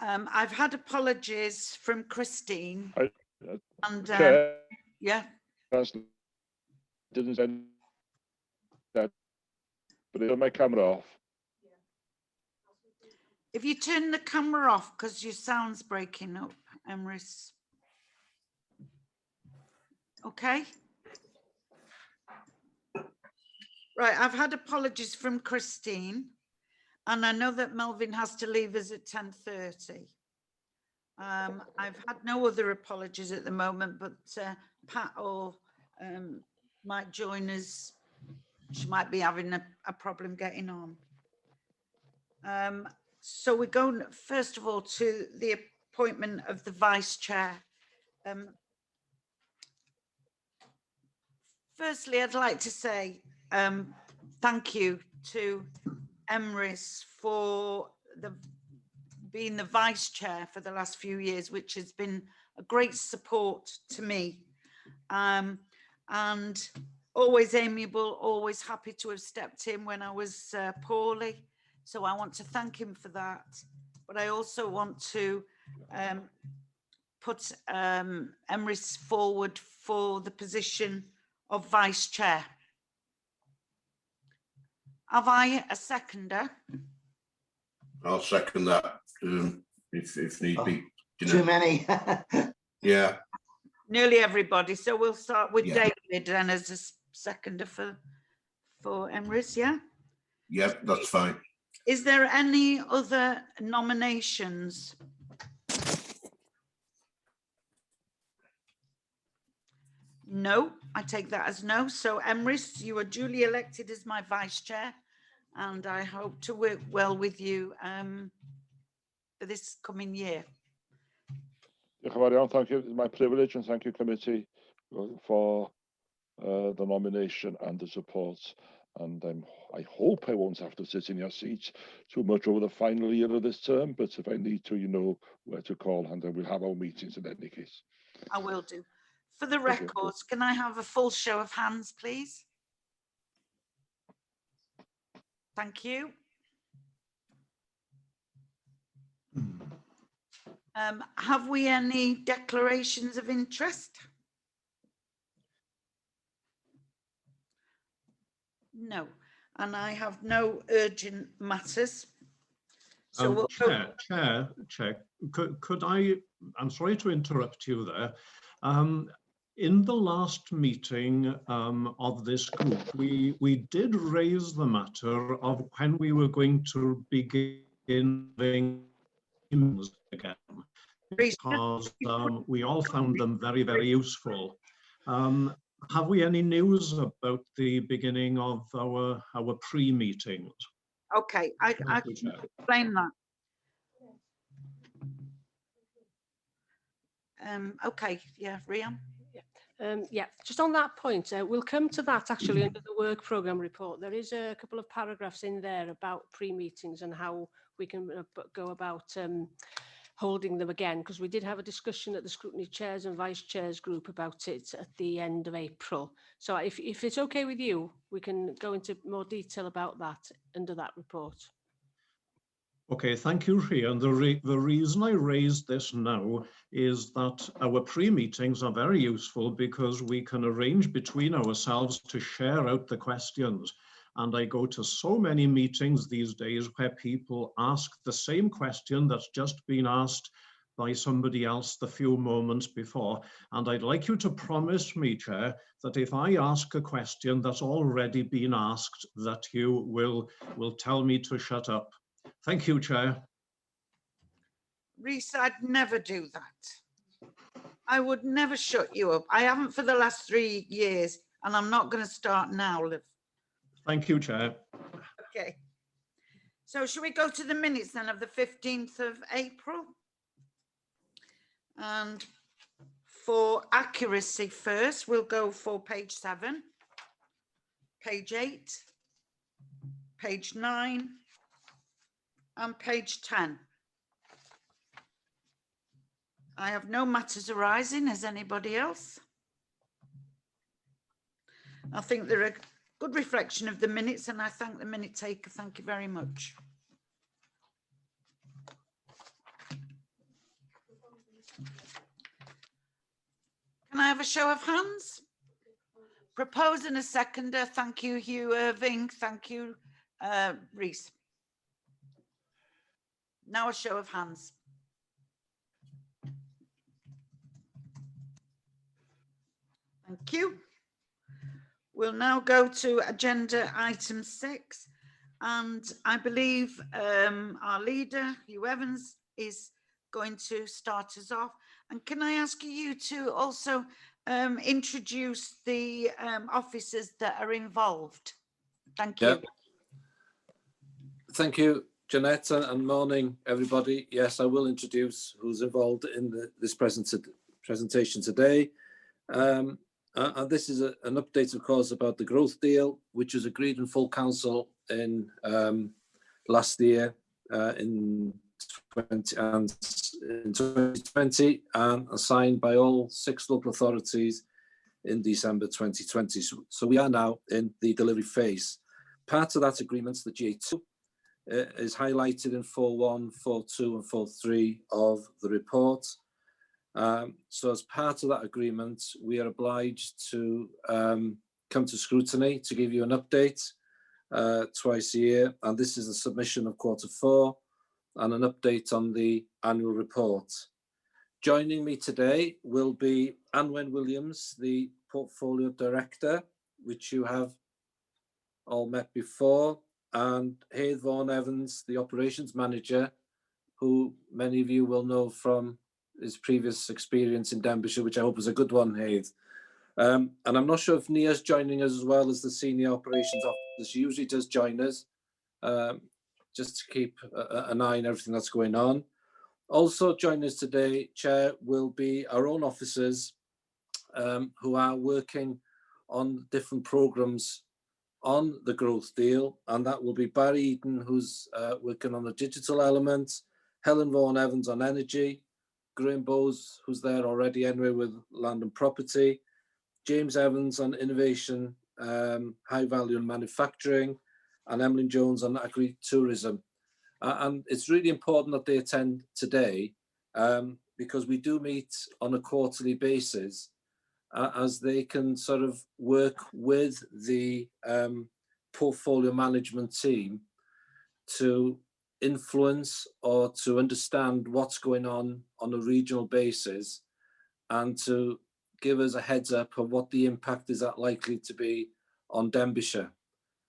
I've had apologies from Christine. And Chair, yeah, didn't send that, but I turned my camera off. If you turn the camera off, because your sound's breaking up, Emrys. Okay. Right, I've had apologies from Christine, and I know that Melvin has to leave us at 10:30. I've had no other apologies at the moment, but Pat or might join us. She might be having a problem getting on. So we're going first of all to the appointment of the vice chair. Firstly, I'd like to say thank you to Emrys for being the vice chair for the last few years, which has been a great support to me. And always amiable, always happy to have stepped in when I was poorly. So I want to thank him for that. But I also want to put Emrys forward for the position of vice chair. Have I a seconder? I'll second that if need be. Oh, too many. Yeah. Nearly everybody. So we'll start with Yeah. David then as a seconder for Emrys, yeah? Yep, that's fine. Is there any other nominations? No, I take that as no. So Emrys, you are duly elected as my vice chair, and I hope to work well with you for this coming year. Diolch yn fawr iawn. Thank you. It's my privilege, and thank you, committee, for the nomination and the support. And I hope I won't have to sit in your seat too much over the final year of this term, but if I need to, you know where to call, and then we'll have our meetings in any case. I will do. For the Thank you. records, can I have a full show of hands, please? Thank you. Have we any declarations of interest? No, and I have no urgent matters. So we'll go Chair, Chair, Chair, could I, I'm sorry to interrupt you there. In the last meeting of this group, we did raise the matter of when we were going to begin again, because we all found them very, very useful. Have we any news about the beginning of our pre-meetings? Okay, I Thank you, can Chair. explain that. Okay, yeah, Rhian? Yeah, yeah, just on that point, we'll come to that actually under the work programme report. There is a couple of paragraphs in there about pre-meetings and how we can go about holding them again, because we did have a discussion at the scrutiny chairs and vice chairs group about it at the end of April. So if it's okay with you, we can go into more detail about that under that report. Okay, thank you, Rhian. The reason I raised this now is that our pre-meetings are very useful because we can arrange between ourselves to share out the questions. And I go to so many meetings these days where people ask the same question that's just been asked by somebody else the few moments before. And I'd like you to promise me, Chair, that if I ask a question that's already been asked, that you will tell me to shut up. Thank you, Chair. Rhys, I'd never do that. I would never shut you up. I haven't for the last 3 years, and I'm not going to start now, Liv. Thank you, Chair. Okay. So shall we go to the minutes then of the 15th of April? And for accuracy first, we'll go for page 7, page 8, page 9, and page 10. I have no matters arising. Has anybody else? I think they're a good reflection of the minutes, and I thank the minute taker. Thank you very much. Can I have a show of hands? Propose and a seconder. Thank you, Hugh Irving. Thank you, Rhys. Now a show of hands. Thank you. We'll now go to agenda item 6. And I believe our leader, Hugh Evans, is going to start us off. And can I ask you to also introduce the officers that are involved? Thank you. Yeah. Thank you, Jeanette, and morning, everybody. Yes, I will introduce who's involved in this presentation today. And this is an update, of course, about the growth deal, which was agreed in full council in last year in 2020 and signed by all 6 local authorities in December 2020. So we are now in the delivery phase. Part of that agreement, the GA2, is highlighted in 4.1, 4.2 and 4.3 of the report. So as part of that agreement, we are obliged to come to scrutiny to give you an update twice a year. And this is the submission of quarter 4 and an update on the annual report. Joining me today will be Anwen Williams, the Portfolio Director, which you have all met before, and Hedd Vaughan Evans, the Operations Manager, who many of you will know from his previous experience in Denbighshire, which I hope is a good one, Hedd. And I'm not sure if Nia's joining us as well as the Senior Operations Officer. She usually does join us, just to keep an eye on everything that's going on. Also joining us today, Chair, will be our own officers who are working on different programmes on the growth deal, and that will be Barry Eden, who's working on the digital element, Helen Vaughan Evans on energy, Graham Bowes, who's there already anyway with land and property, James Evans on innovation, high value and manufacturing, and Emlyn Jones on agri-tourism. And it's really important that they attend today because we do meet on a quarterly basis as they can sort of work with the portfolio management team to influence or to understand what's going on a regional basis and to give us a heads up of what the impact is that likely to be on Denbighshire.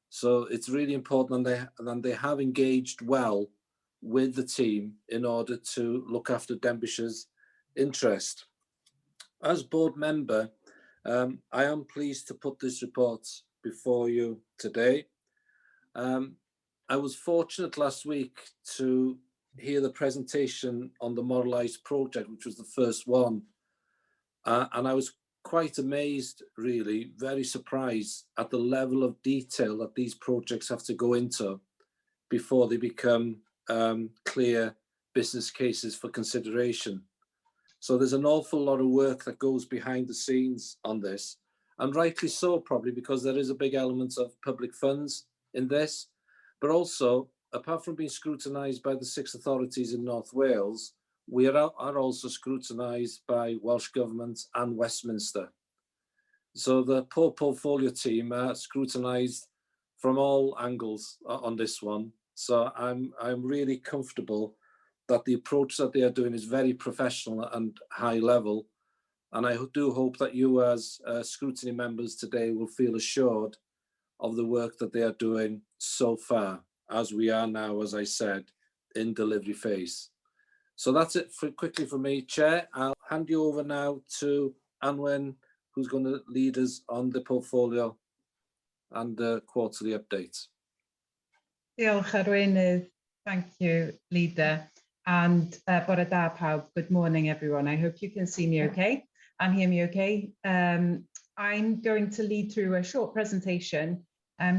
So it's really important, and they have engaged well with the team in order to look after Denbighshire's interest. As board member, I am pleased to put this report before you today. I was fortunate last week to hear the presentation on the Morlais project, which was the first one. And I was quite amazed, really, very surprised at the level of detail that these projects have to go into before they become clear business cases for consideration. So there's an awful lot of work that goes behind the scenes on this, and rightly so, probably, because there is a big element of public funds in this, but also, apart from being scrutinised by the 6 authorities in North Wales, we are also scrutinised by Welsh Government and Westminster. So the poor portfolio team are scrutinised from all angles on this one. So I'm really comfortable that the approach that they are doing is very professional and high level. And I do hope that you as scrutiny members today will feel assured of the work that they are doing so far, as we are now, as I said, in delivery phase. So that's it for quickly for me, Chair. I'll hand you over now to Anwen, who's going to lead us on the portfolio and the quarterly update. Diolch, Arweinydd. Thank you, Leader. And bore da pawb. Good morning, everyone. I hope you can see me okay and hear me okay. I'm going to lead through a short presentation,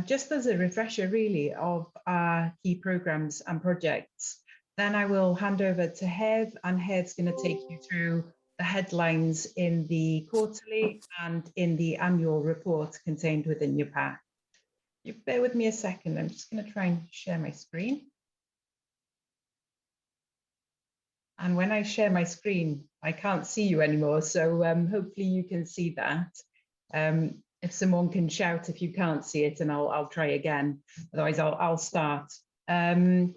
just as a refresher, really, of our key programs and projects. Then I will hand over to Hedd, and Hedd's going to take you through the headlines in the quarterly and in the annual report contained within your pack. You bear with me a second. I'm just going to try and share my screen. And when I share my screen, I can't see you anymore. So hopefully you can see that. If someone can shout if you can't see it, and I'll try again. Otherwise, I'll start. The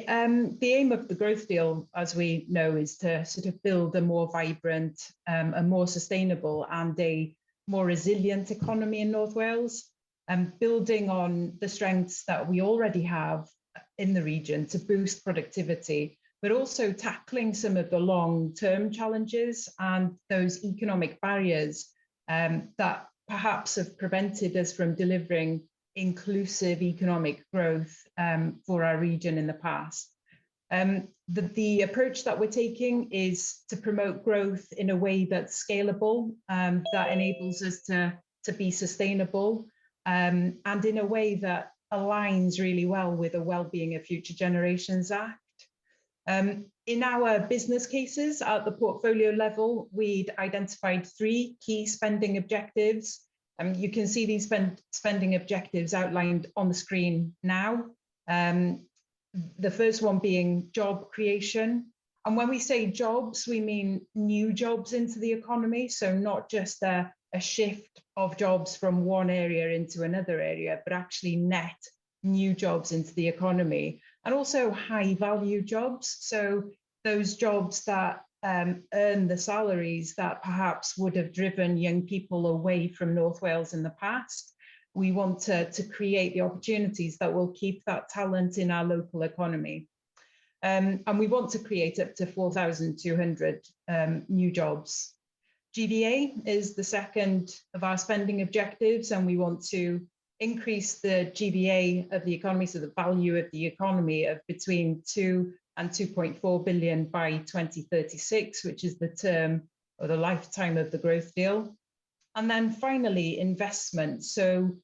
aim of the growth deal, as we know, is to sort of build a more vibrant, a more sustainable and a more resilient economy in North Wales, and building on the strengths that we already have in the region to boost productivity, but also tackling some of the long-term challenges and those economic barriers that perhaps have prevented us from delivering inclusive economic growth for our region in the past. The approach that we're taking is to promote growth in a way that's scalable, that enables us to be sustainable, and in a way that aligns really well with the Wellbeing of Future Generations Act. In our business cases at the portfolio level, we'd identified 3 key spending objectives. You can see these spending objectives outlined on the screen now. The first one being job creation. And when we say jobs, we mean new jobs into the economy. So not just a shift of jobs from one area into another area, but actually net new jobs into the economy, and also high value jobs. So those jobs that earn the salaries that perhaps would have driven young people away from North Wales in the past. We want to create the opportunities that will keep that talent in our local economy. And we want to create up to 4,200 new jobs. GVA is the second of our spending objectives, and we want to increase the GVA of the economy, so the value of the economy, of between 2 and 2.4 billion by 2036, which is the term or the lifetime of the growth deal. And then finally, investment. So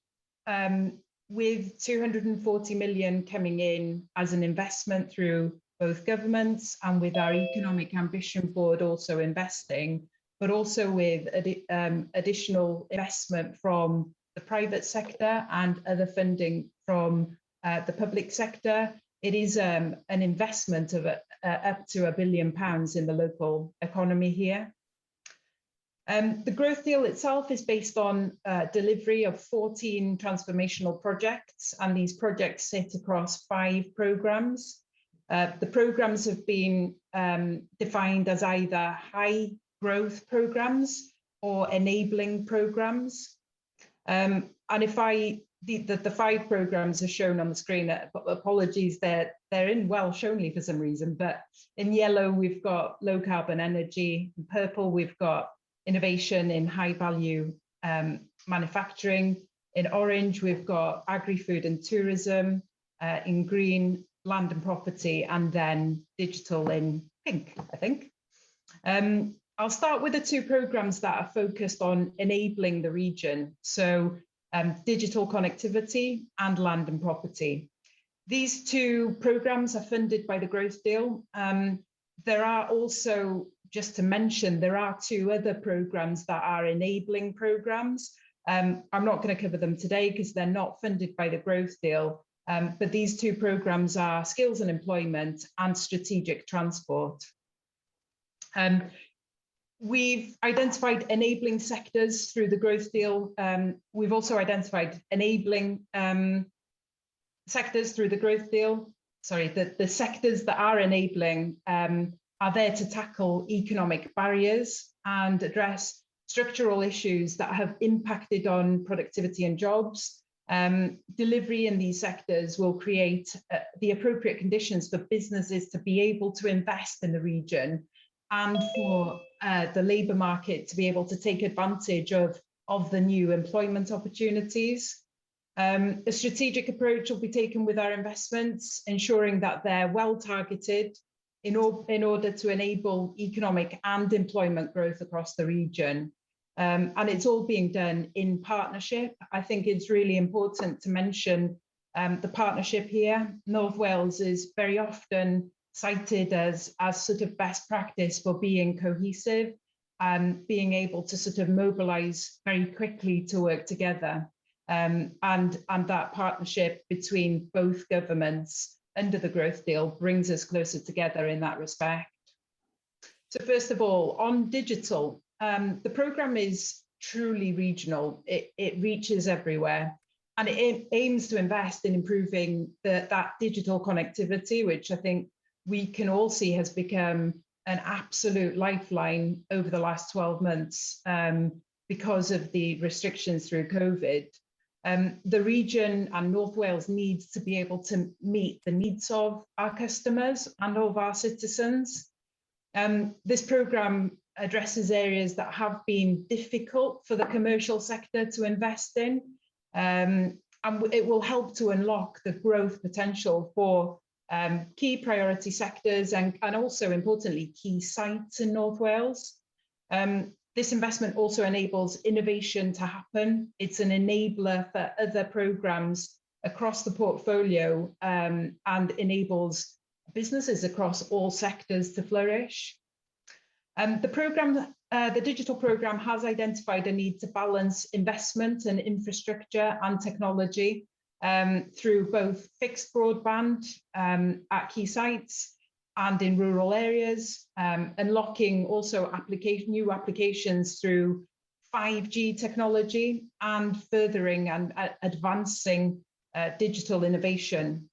with 240 million coming in as an investment through both governments and with our Economic Ambition Board also investing, but also with additional investment from the private sector and other funding from the public sector, it is an investment of up to £1 billion in the local economy here. The growth deal itself is based on delivery of 14 transformational projects, and these projects sit across 5 programmes. The programmes have been defined as either high growth programmes or enabling programmes. And if I, the 5 programmes are shown on the screen, apologies, they're in Welsh only for some reason, but in yellow, we've got low carbon energy, in purple, we've got innovation in high value manufacturing. In orange, we've got agri-food and tourism, in green, land and property, and then digital in pink, I think. I'll start with the 2 programmes that are focused on enabling the region. So digital connectivity and land and property. These 2 programmes are funded by the growth deal. There are also, just to mention, there are 2 other programmes that are enabling programmes. I'm not going to cover them today because they're not funded by the growth deal, but these 2 programmes are skills and employment and strategic transport. We've identified enabling sectors through the growth deal. We've also identified enabling sectors through the growth deal. Sorry, the sectors that are enabling are there to tackle economic barriers and address structural issues that have impacted on productivity and jobs. Delivery in these sectors will create the appropriate conditions for businesses to be able to invest in the region and for the labour market to be able to take advantage of the new employment opportunities. A strategic approach will be taken with our investments, ensuring that they're well targeted in order to enable economic and employment growth across the region. And it's all being done in partnership. I think it's really important to mention the partnership here. North Wales is very often cited as sort of best practice for being cohesive and being able to sort of mobilise very quickly to work together. And that partnership between both governments under the growth deal brings us closer together in that respect. So first of all, on digital, the programme is truly regional. It reaches everywhere and it aims to invest in improving that digital connectivity, which I think we can all see has become an absolute lifeline over the last 12 months because of the restrictions through COVID. The region and North Wales needs to be able to meet the needs of our customers and of our citizens. This programme addresses areas that have been difficult for the commercial sector to invest in, and it will help to unlock the growth potential for key priority sectors and also importantly key sites in North Wales. This investment also enables innovation to happen. It's an enabler for other programmes across the portfolio and enables businesses across all sectors to flourish. The digital programme has identified a need to balance investment and infrastructure and technology through both fixed broadband at key sites and in rural areas, unlocking also new applications through 5G technology and furthering and advancing digital innovation.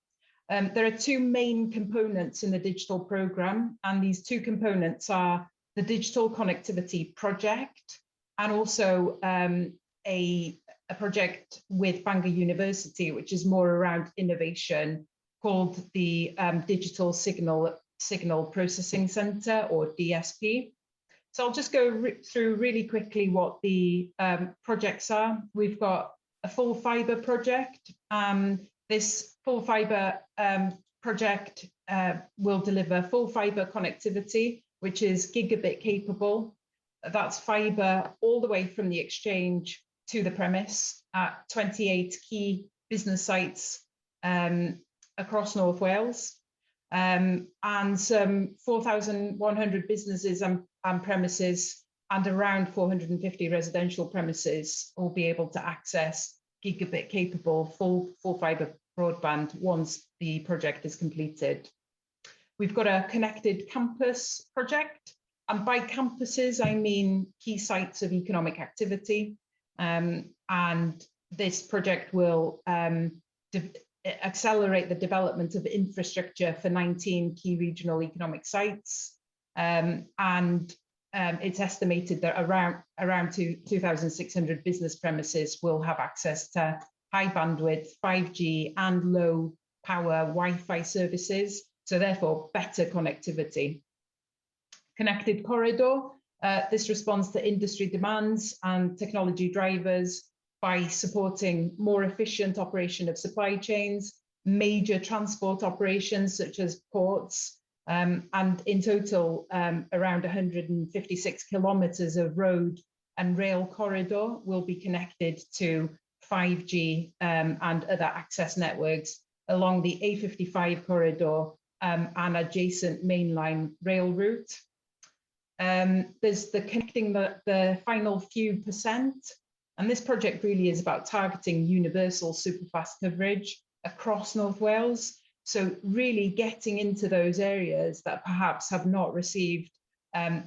There are two main components in the digital programme, and these two components are the Digital Connectivity Project and also a project with Bangor University, which is more around innovation, called the Digital Signal Processing Centre, or DSP. So I'll just go through really quickly what the projects are. We've got a full fibre project. This full fibre project will deliver full fibre connectivity, which is gigabit capable. That's fibre all the way from the exchange to the premise at 28 key business sites across North Wales, and some 4,100 businesses and premises and around 450 residential premises will be able to access gigabit capable full fibre broadband once the project is completed. We've got a connected campus project, and by campuses, I mean key sites of economic activity. And this project will accelerate the development of infrastructure for 19 key regional economic sites. And it's estimated that around 2,600 business premises will have access to high bandwidth, 5G and low power Wi-Fi services. So therefore, better connectivity. Connected corridor. This responds to industry demands and technology drivers by supporting more efficient operation of supply chains, major transport operations such as ports, and in total, around 156 kilometres of road and rail corridor will be connected to 5G and other access networks along the A55 corridor and adjacent mainline rail route. There's the connecting the final few percent, and this project really is about targeting universal superfast coverage across North Wales. So really getting into those areas that perhaps have not received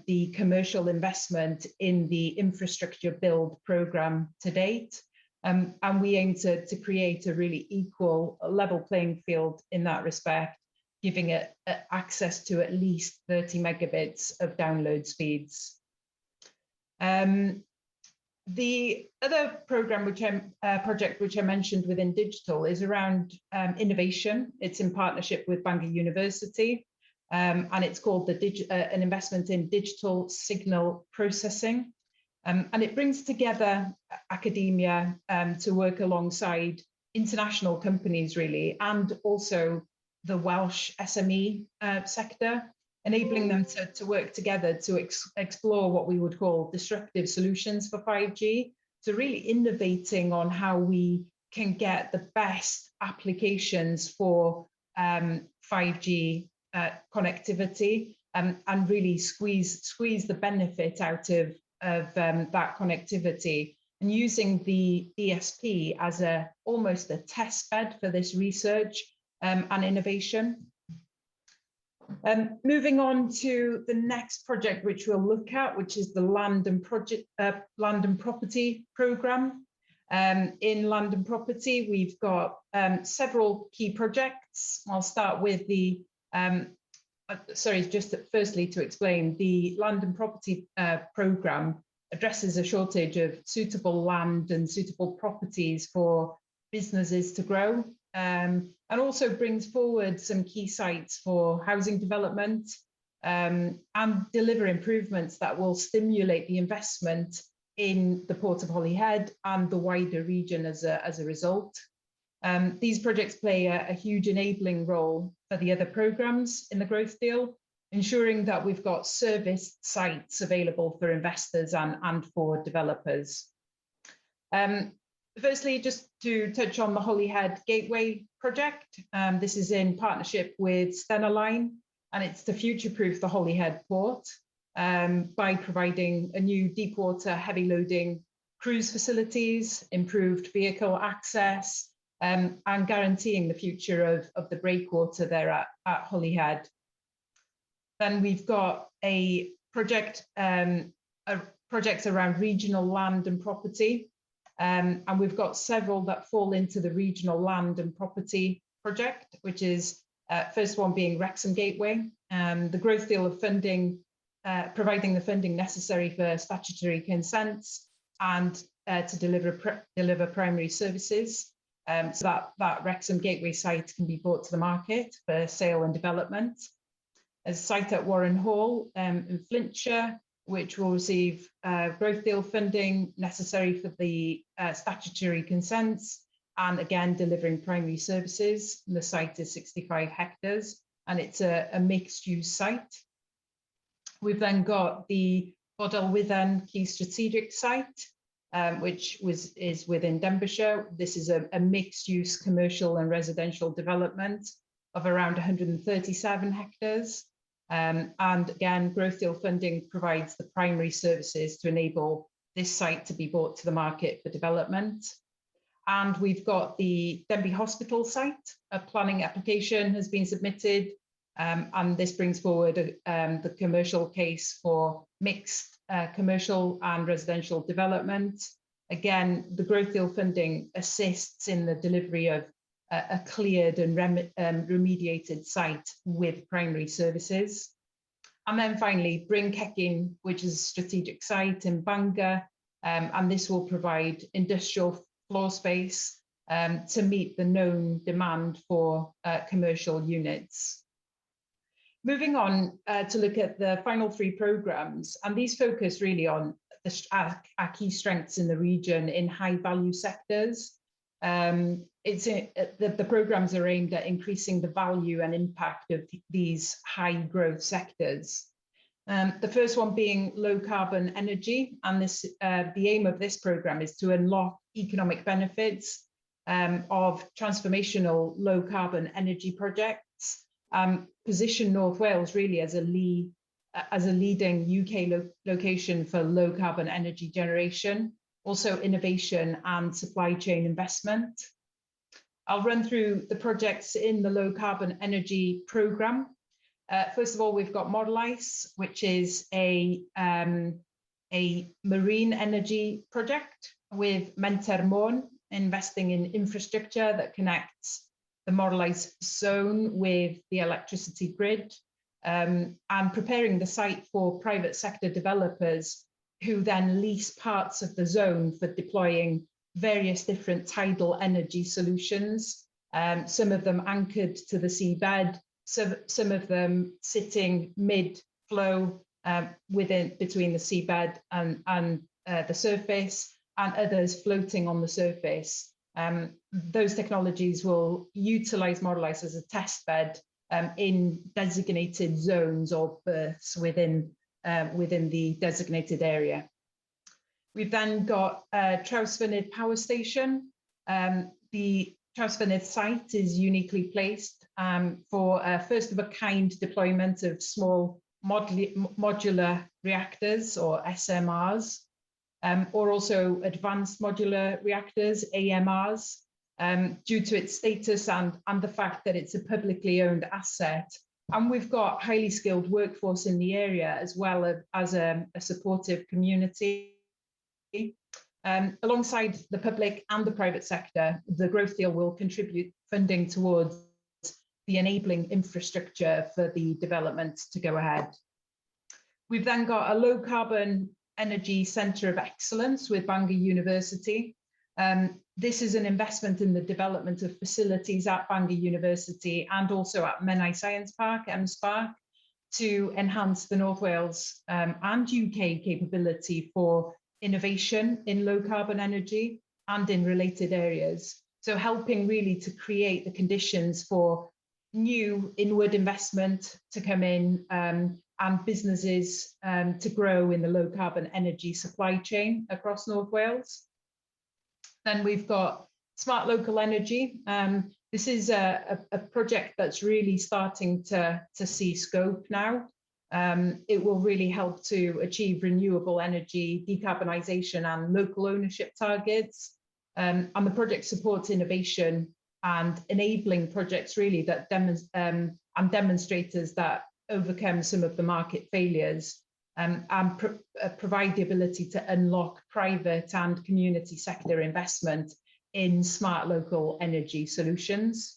the commercial investment in the infrastructure build programme to date. And we aim to create a really equal level playing field in that respect, giving it access to at least 30 megabits of download speeds. The other program, which project which I mentioned within digital, is around innovation. It's in partnership with Bangor University, and it's called an investment in digital signal processing. And it brings together academia to work alongside international companies, really, and also the Welsh SME sector, enabling them to work together to explore what we would call disruptive solutions for 5G. So really innovating on how we can get the best applications for 5G connectivity, and really squeeze the benefit out of that connectivity, and using the DSP as almost a test bed for this research and innovation. Moving on to the next project, which we'll look at, which is the Land and Property Programme. In Land and Property, we've got several key projects. I'll start with the, sorry, just firstly to explain, the Land and Property Programme addresses a shortage of suitable land and suitable properties for businesses to grow, and also brings forward some key sites for housing development and deliver improvements that will stimulate the investment in the Port of Holyhead and the wider region as a result. These projects play a huge enabling role for the other programmes in the growth deal, ensuring that we've got service sites available for investors and for developers. Firstly, just to touch on the Holyhead Gateway project. This is in partnership with Stena Line, and it's to future-proof the Holyhead port by providing a new deep water heavy loading cruise facilities, improved vehicle access, and guaranteeing the future of the breakwater there at Holyhead. Then we've got a project around regional land and property, and we've got several that fall into the regional land and property project, which is first one being Wrexham Gateway, the growth deal of funding, providing the funding necessary for statutory consents and to deliver primary services, so that Wrexham Gateway site can be brought to the market for sale and development. A site at Warren Hall in Flintshire, which will receive growth deal funding necessary for the statutory consents, and again, delivering primary services. And the site is 65 hectares, and it's a mixed use site. We've then got the Bodelwyddan Key Strategic Site, which is within Denbighshire. This is a mixed use commercial and residential development of around 137 hectares. And again, growth deal funding provides the primary services to enable this site to be brought to the market for development. And we've got the Denbigh Hospital site. A planning application has been submitted, and this brings forward the commercial case for mixed commercial and residential development. Again, the growth deal funding assists in the delivery of a cleared and remediated site with primary services. And then finally, Bryn Cegin, which is a strategic site in Bangor, and this will provide industrial floor space to meet the known demand for commercial units. Moving on to look at the final three programmes, and these focus really on our key strengths in the region in high value sectors. The programmes are aimed at increasing the value and impact of these high growth sectors. The first one being low carbon energy, and the aim of this programme is to unlock economic benefits of transformational low carbon energy projects, position North Wales really as a leading UK location for low carbon energy generation, also innovation and supply chain investment. I'll run through the projects in the low carbon energy programme. First of all, we've got Morlais, which is a marine energy project with Menter Môn, investing in infrastructure that connects the Morlais zone with the electricity grid, and preparing the site for private sector developers who then lease parts of the zone for deploying various different tidal energy solutions, some of them anchored to the seabed, some of them sitting mid-flow between the seabed and the surface, and others floating on the surface. Those technologies will utilize Morlais as a test bed in designated zones or berths within the designated area. We've then got Trawsfynydd Power Station. The Trawsfynydd site is uniquely placed for a first of a kind deployment of small modular reactors, or SMRs, or also advanced modular reactors, AMRs, due to its status and the fact that it's a publicly owned asset. And we've got highly skilled workforce in the area as well as a supportive community. Alongside the public and the private sector, the growth deal will contribute funding towards the enabling infrastructure for the development to go ahead. We've then got a low carbon energy centre of excellence with Bangor University. This is an investment in the development of facilities at Bangor University and also at Menai Science Park, M-SParc, to enhance the North Wales and UK capability for innovation in low carbon energy and in related areas. So helping really to create the conditions for new inward investment to come in and businesses to grow in the low carbon energy supply chain across North Wales. Then we've got Smart Local Energy. This is a project that's really starting to see scope now. It will really help to achieve renewable energy, decarbonisation and local ownership targets. And the project supports innovation and enabling projects really that and demonstrators that overcome some of the market failures and provide the ability to unlock private and community sector investment in smart local energy solutions.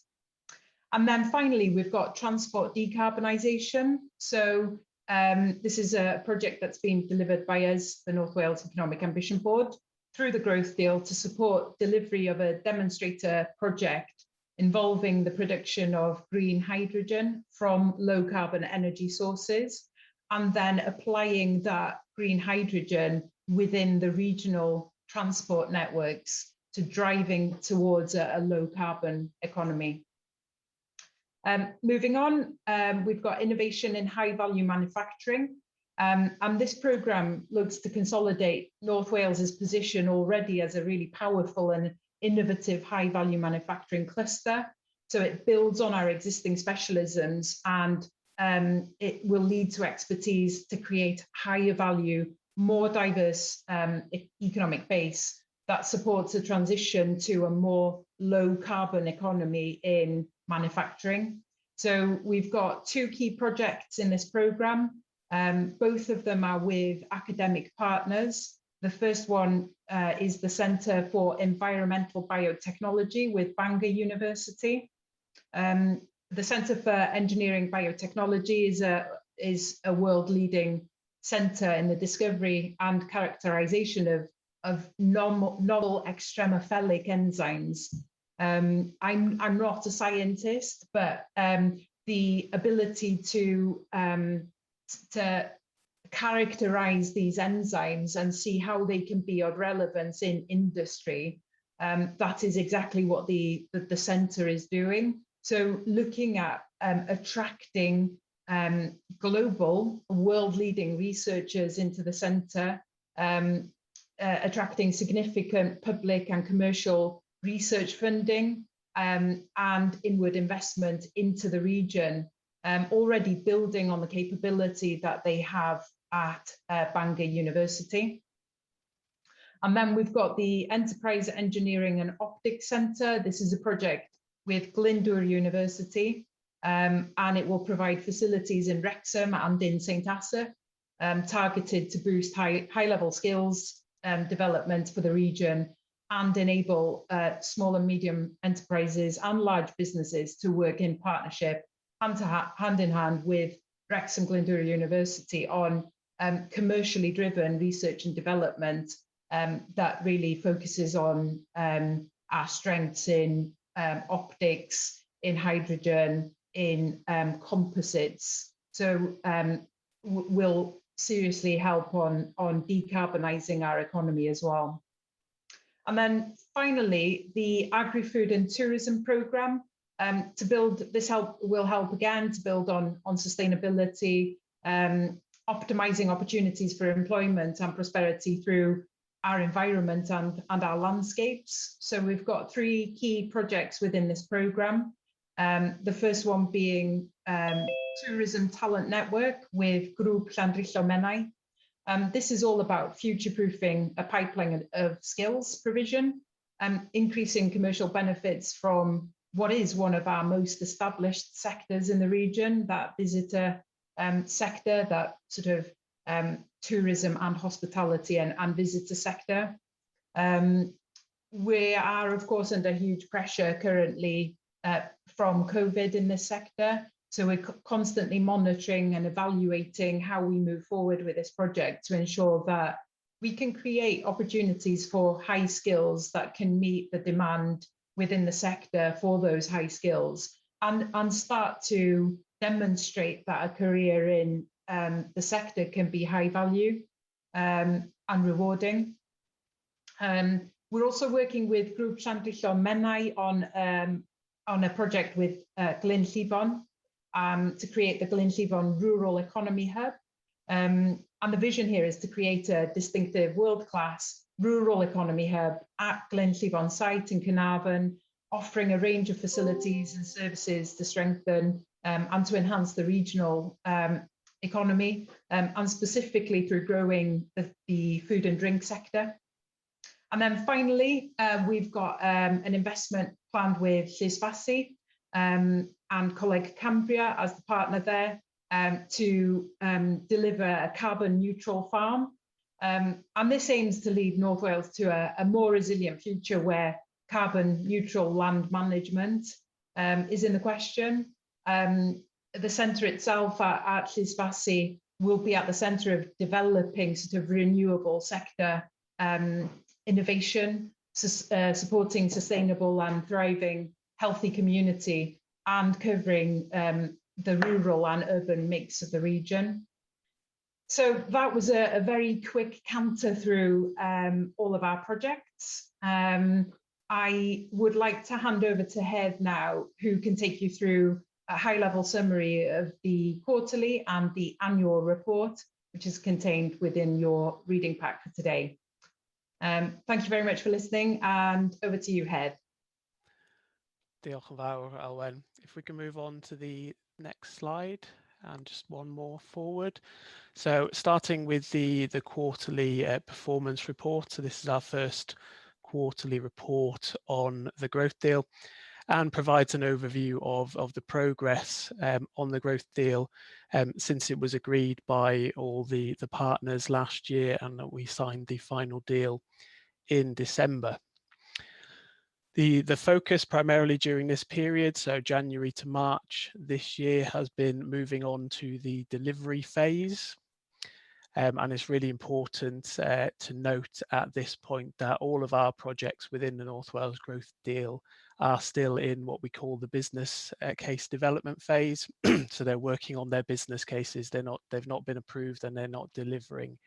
And then finally, we've got transport decarbonisation. So this is a project that's been delivered by us, the North Wales Economic Ambition Board, through the Growth Deal to support delivery of a demonstrator project involving the production of green hydrogen from low carbon energy sources, and then applying that green hydrogen within the regional transport networks to driving towards a low carbon economy. Moving on, we've got innovation in high value manufacturing. And this programme looks to consolidate North Wales's position already as a really powerful and innovative high value manufacturing cluster. So it builds on our existing specialisms and it will lead to expertise to create higher value, more diverse economic base that supports a transition to a more low carbon economy in manufacturing. So we've got two key projects in this programme. Both of them are with academic partners. The first one is the Centre for Environmental Biotechnology with Bangor University. The Centre for Engineering Biotechnology is a world-leading centre in the discovery and characterisation of novel extremophilic enzymes. I'm not a scientist, but the ability to characterize these enzymes and see how they can be of relevance in industry, that is exactly what the centre is doing. So looking at attracting global world-leading researchers into the centre, attracting significant public and commercial research funding and inward investment into the region, already building on the capability that they have at Bangor University. And then we've got the Enterprise Engineering and Optics Centre. This is a project with Glyndŵr University, and it will provide facilities in Wrexham and in St Asaph, targeted to boost high level skills development for the region and enable small and medium enterprises and large businesses to work in partnership hand in hand with Wrexham Glyndŵr University on commercially driven research and development that really focuses on our strengths in optics, in hydrogen, in composites. So will seriously help on decarbonising our economy as well. And then finally, the Agri-Food and Tourism Programme, to build, this help will help again to build on sustainability, optimising opportunities for employment and prosperity through our environment and our landscapes. So we've got three key projects within this programme. The first one being Tourism Talent Network with Grŵp Llandrillo Menai. This is all about future-proofing a pipeline of skills provision. increasing commercial benefits from what is one of our most established sectors in the region, that visitor sector, that sort of tourism and hospitality and visitor sector. We are, of course, under huge pressure currently from COVID in this sector. So we're constantly monitoring and evaluating how we move forward with this project to ensure that we can create opportunities for high skills that can meet the demand within the sector for those high skills and start to demonstrate that a career in the sector can be high value and rewarding. We're also working with Grŵp Llandrillo Menai on a project with Glynllifon to create the Glynllifon Rural Economy Hub. And the vision here is to create a distinctive world-class rural economy hub at Glynllifon site in Caernarfon, offering a range of facilities and services to strengthen and to enhance the regional economy, and specifically through growing the food and drink sector. And then finally, we've got an investment planned with Llysfasi and Coleg Cambria as the partner there to deliver a carbon neutral farm. And this aims to lead North Wales to a more resilient future where carbon neutral land management is in the question. The centre itself at Llysfasi will be at the centre of developing sort of renewable sector innovation, supporting sustainable and thriving healthy community, and covering the rural and urban mix of the region. So that was a very quick canter through all of our projects. I would like to hand over to Hedd now, who can take you through a high-level summary of the quarterly and the annual report, which is contained within your reading pack for today. Thank you very much for listening, and over to you, Hedd. Diolch yn fawr, Alwen. If we can move on to the next slide and just one more forward. So starting with the quarterly performance report. So this is our first quarterly report on the growth deal and provides an overview of the progress on the growth deal since it was agreed by all the partners last year and that we signed the final deal in December. The focus primarily during this period, so January to March this year, has been moving on to the delivery phase. And it's really important to note at this point that all of our projects within the North Wales Growth Deal are still in what we call the business case development phase. So they're working on their business cases. They're not, they've not been approved and they're not delivering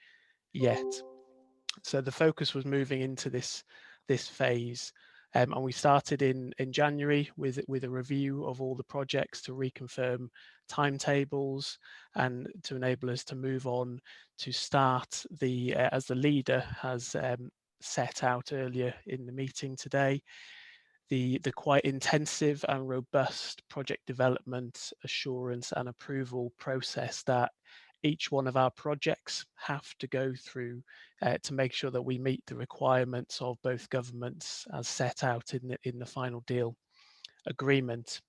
yet. So the focus was moving into this phase. And we started in January with a review of all the projects to reconfirm timetables and to enable us to move on to start the, as the leader has set out earlier in the meeting today, the quite intensive and robust project development, assurance and approval process that each one of our projects have to go through to make sure that we meet the requirements of both governments as set out in the final deal agreement.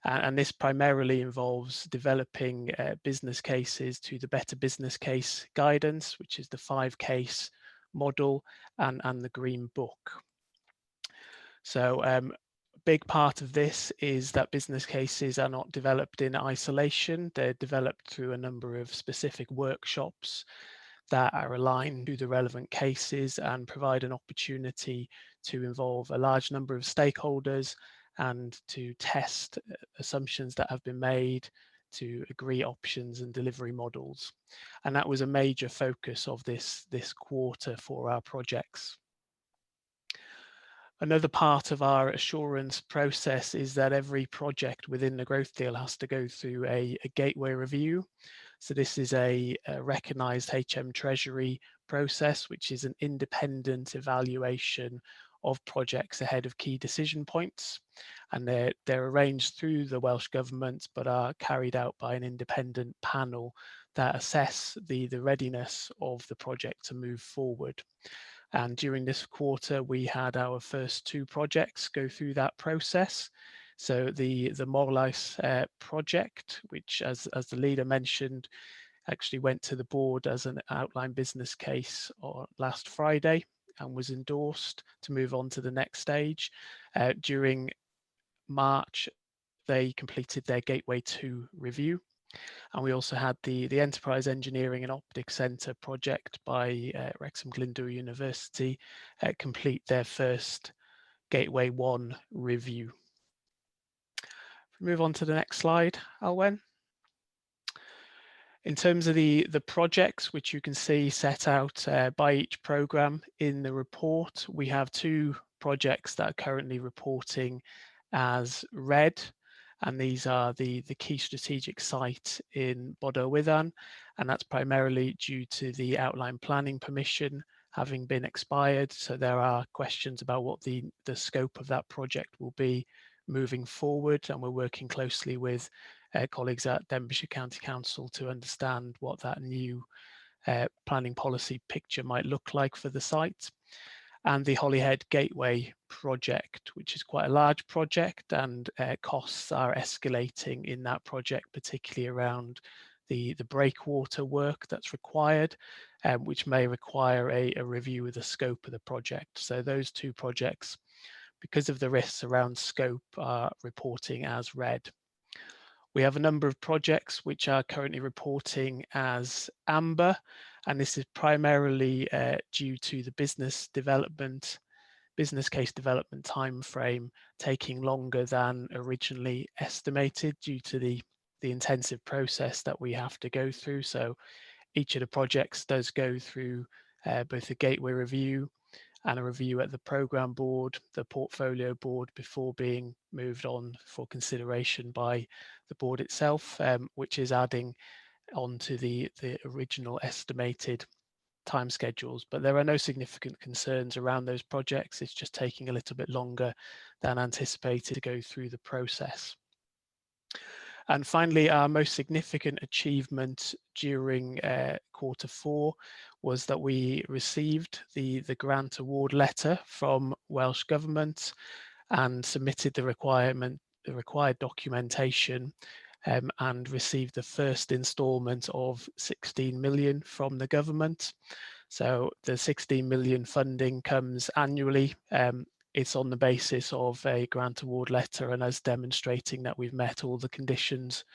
And this primarily involves developing business cases to the Better Business Case guidance, which is the 5-case model and the Green Book. So a big part of this is that business cases are not developed in isolation. They're developed through a number of specific workshops that are aligned to the relevant cases and provide an opportunity to involve a large number of stakeholders and to test assumptions that have been made, to agree options and delivery models. And that was a major focus of this quarter for our projects. Another part of our assurance process is that every project within the growth deal has to go through a gateway review. So this is a recognised HM Treasury process, which is an independent evaluation of projects ahead of key decision points. And they're arranged through the Welsh Government, but are carried out by an independent panel that assess the readiness of the project to move forward. And during this quarter, we had our first 2 projects go through that process. So the Morlais project, which as the leader mentioned, actually went to the board as an outline business case last Friday and was endorsed to move on to the next stage. During March, they completed their Gateway 2 review. And we also had the Enterprise Engineering and Optics Centre project by Wrexham Glyndŵr University complete their first Gateway 1 review. If we move on to the next slide, Alwen. In terms of the projects, which you can see set out by each programme in the report, we have 2 projects that are currently reporting as red. And these are the key strategic site in Bodelwyddan, and that's primarily due to the outline planning permission having been expired. So there are questions about what the scope of that project will be moving forward, and we're working closely with colleagues at Denbighshire County Council to understand what that new planning policy picture might look like for the site. And the Holyhead Gateway project, which is quite a large project, and costs are escalating in that project, particularly around the breakwater work that's required, which may require a review of the scope of the project. So those 2 projects, because of the risks around scope, are reporting as red. We have a number of projects which are currently reporting as amber, and this is primarily due to the business case development timeframe taking longer than originally estimated due to the intensive process that we have to go through. So each of the projects does go through both a gateway review and a review at the programme board, the portfolio board, before being moved on for consideration by the board itself, which is adding on to the original estimated time schedules. But there are no significant concerns around those projects. It's just taking a little bit longer than anticipated to go through the process. And finally, our most significant achievement during Q4 was that we received the grant award letter from Welsh Government and submitted the required documentation, and received the first instalment of 16 million from the government. So the 16 million funding comes annually. It's on the basis of a grant award letter and us demonstrating that we've met all the conditions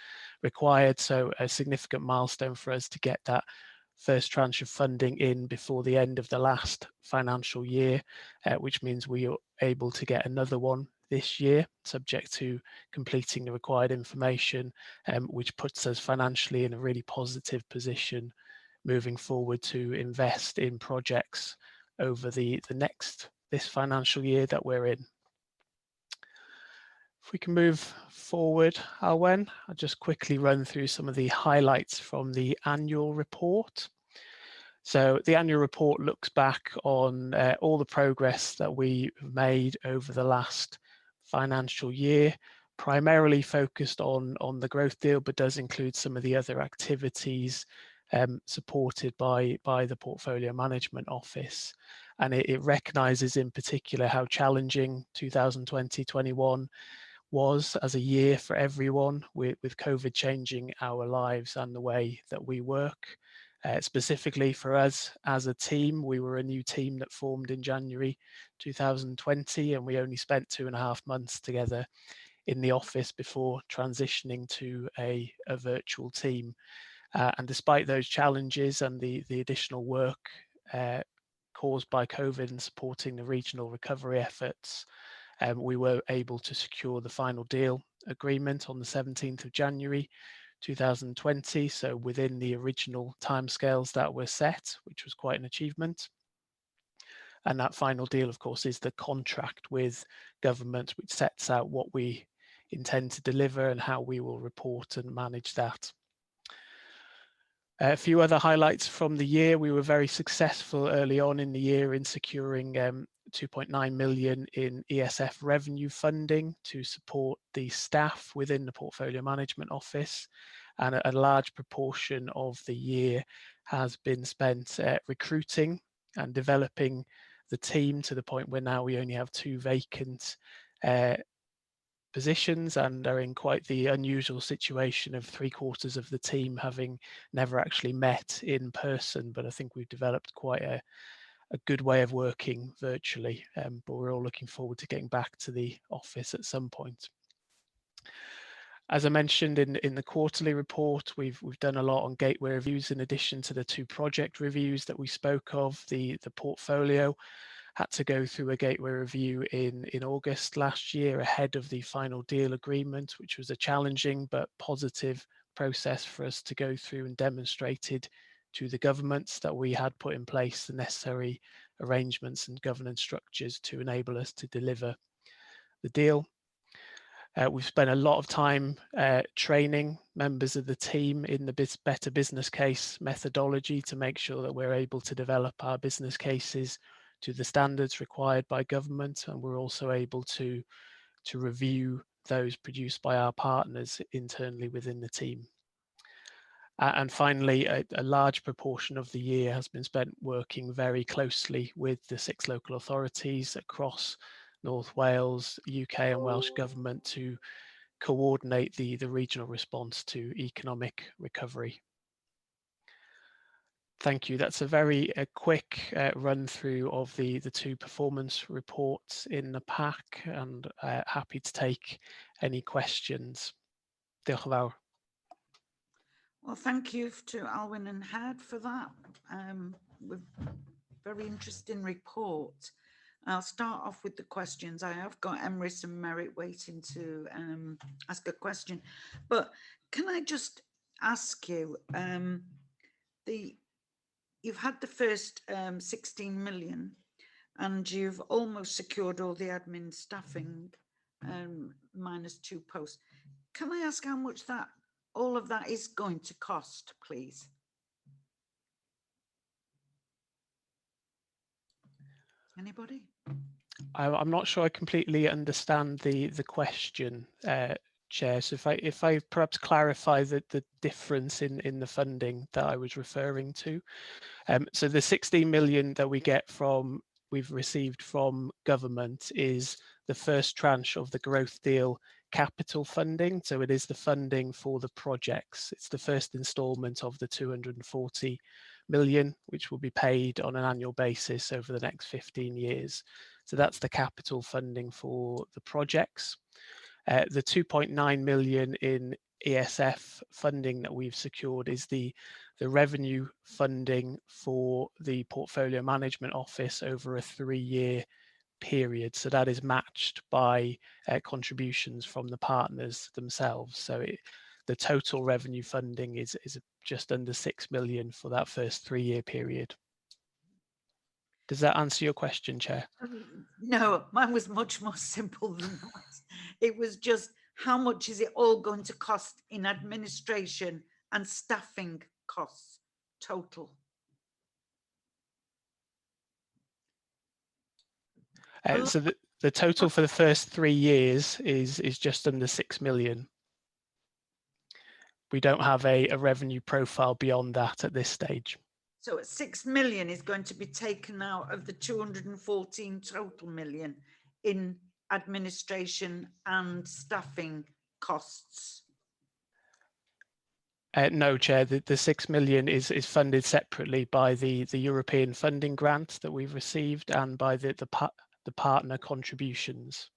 required. So a significant milestone for us to get that first tranche of funding in before the end of the last financial year, which means we are able to get another one this year, subject to completing the required information, which puts us financially in a really positive position moving forward to invest in projects over this financial year that we're in. If we can move forward, Alwen, I'll just quickly run through some of the highlights from the annual report. So the annual report looks back on all the progress that we made over the last financial year, primarily focused on the growth deal, but does include some of the other activities supported by the Portfolio Management Office. And it recognises in particular how challenging 2020-21 was as a year for everyone, with COVID changing our lives and the way that we work. Specifically for us as a team, we were a new team that formed in January 2020, and we only spent 2.5 months together in the office before transitioning to a virtual team. And despite those challenges and the additional work caused by COVID and supporting the regional recovery efforts, we were able to secure the final deal agreement on the 17th of January 2020, so within the original timescales that were set, which was quite an achievement. And that final deal, of course, is the contract with government, which sets out what we intend to deliver and how we will report and manage that. A few other highlights from the year. We were very successful early on in the year in securing 2.9 million in ESF revenue funding to support the staff within the Portfolio Management Office. And a large proportion of the year has been spent recruiting and developing the team to the point where now we only have 2 vacant positions and are in quite the unusual situation of 3/4 of the team having never actually met in person. But I think we've developed quite a good way of working virtually, but we're all looking forward to getting back to the office at some point. As I mentioned in the quarterly report, we've done a lot on gateway reviews in addition to the 2 project reviews that we spoke of. The portfolio had to go through a gateway review in August last year ahead of the final deal agreement, which was a challenging but positive process for us to go through and demonstrated to the governments that we had put in place the necessary arrangements and governance structures to enable us to deliver the deal. We've spent a lot of time training members of the team in the Better Business Case methodology to make sure that we're able to develop our business cases to the standards required by government, and we're also able to review those produced by our partners internally within the team. And finally, a large proportion of the year has been spent working very closely with the 6 local authorities across North Wales, UK and Welsh Government to coordinate the regional response to economic recovery. Thank you. That's a very quick run through of the 2 performance reports in the pack, and happy to take any questions. Diolch yn fawr. Well, thank you to Alwyn and Hedd for that. Very interesting report. I'll start off with the questions. I have got Emrys and Merritt waiting to ask a question, but can I just ask you, you've had the first 16 million and you've almost secured all the admin staffing, minus 2 posts. Can I ask how much that all of that is going to cost, please? Anybody? I'm not sure I completely understand the question, Chair. So if I perhaps clarify the difference in the funding that I was referring to. So the 16 million that we get from, we've received from government is the first tranche of the growth deal capital funding. So it is the funding for the projects. It's the first instalment of the 240 million, which will be paid on an annual basis over the next 15 years. So that's the capital funding for the projects. The 2.9 million in ESF funding that we've secured is the revenue funding for the Portfolio Management Office over a 3-year period. So that is matched by contributions from the partners themselves. So the total revenue funding is just under 6 million for that first 3-year period. Does that answer your question, Chair? No, mine was much more simple than that. It was just how much is it all going to cost in administration and staffing costs total? So the total for the first 3 years is just under 6 million. We don't have a revenue profile beyond that at this stage. So 6 million is going to be taken out of the 214 total million in administration and staffing costs. No, Chair, the 6 million is funded separately by the European funding grant that we've received and by the partner contributions.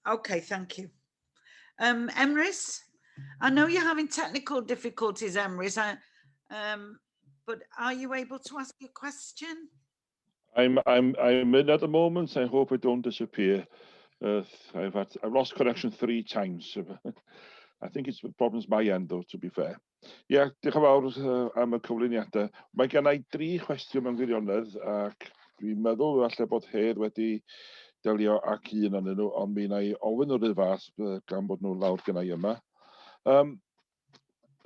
Okay, thank you. Emrys, I know you're having technical difficulties, Emrys, but are you able to ask a question? I'm in at the moment. I hope I don't disappear. I've lost connection 3 times. I think it's the problems my end though, to be fair. Yeah, diolch yn fawr am y cyflwyniadau. Mae gen i 3 cwestiwn mewn gwirionedd, ac dwi'n meddwl falle bod Hedd wedi delio ac un ohonyn nhw, ond mi wna i ofyn nhw'r un fath gan bod nhw lawr gen i yma.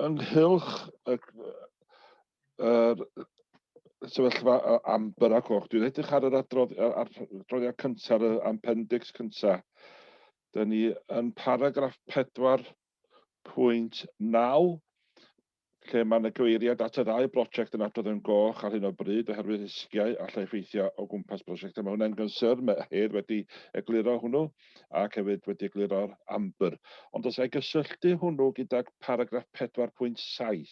Ynghylch yr sefyllfa amber a coch, dwi'n edrych ar yr adroddiad cyntaf, yr appendix cyntaf. Dyn ni yn paragraff 4.9. lle mae yna gyfeiriad at y ddau brosiect yn adrodd yn goch ar hyn o bryd oherwydd risgiau allai effeithio o gwmpas prosiectau. Mae hwnna'n gynsyrn, mae Hedd wedi egluro hwnnw ac hefyd wedi egluro'r amber. Ond os ai gysylltu hwnnw gydag paragraff 4.7,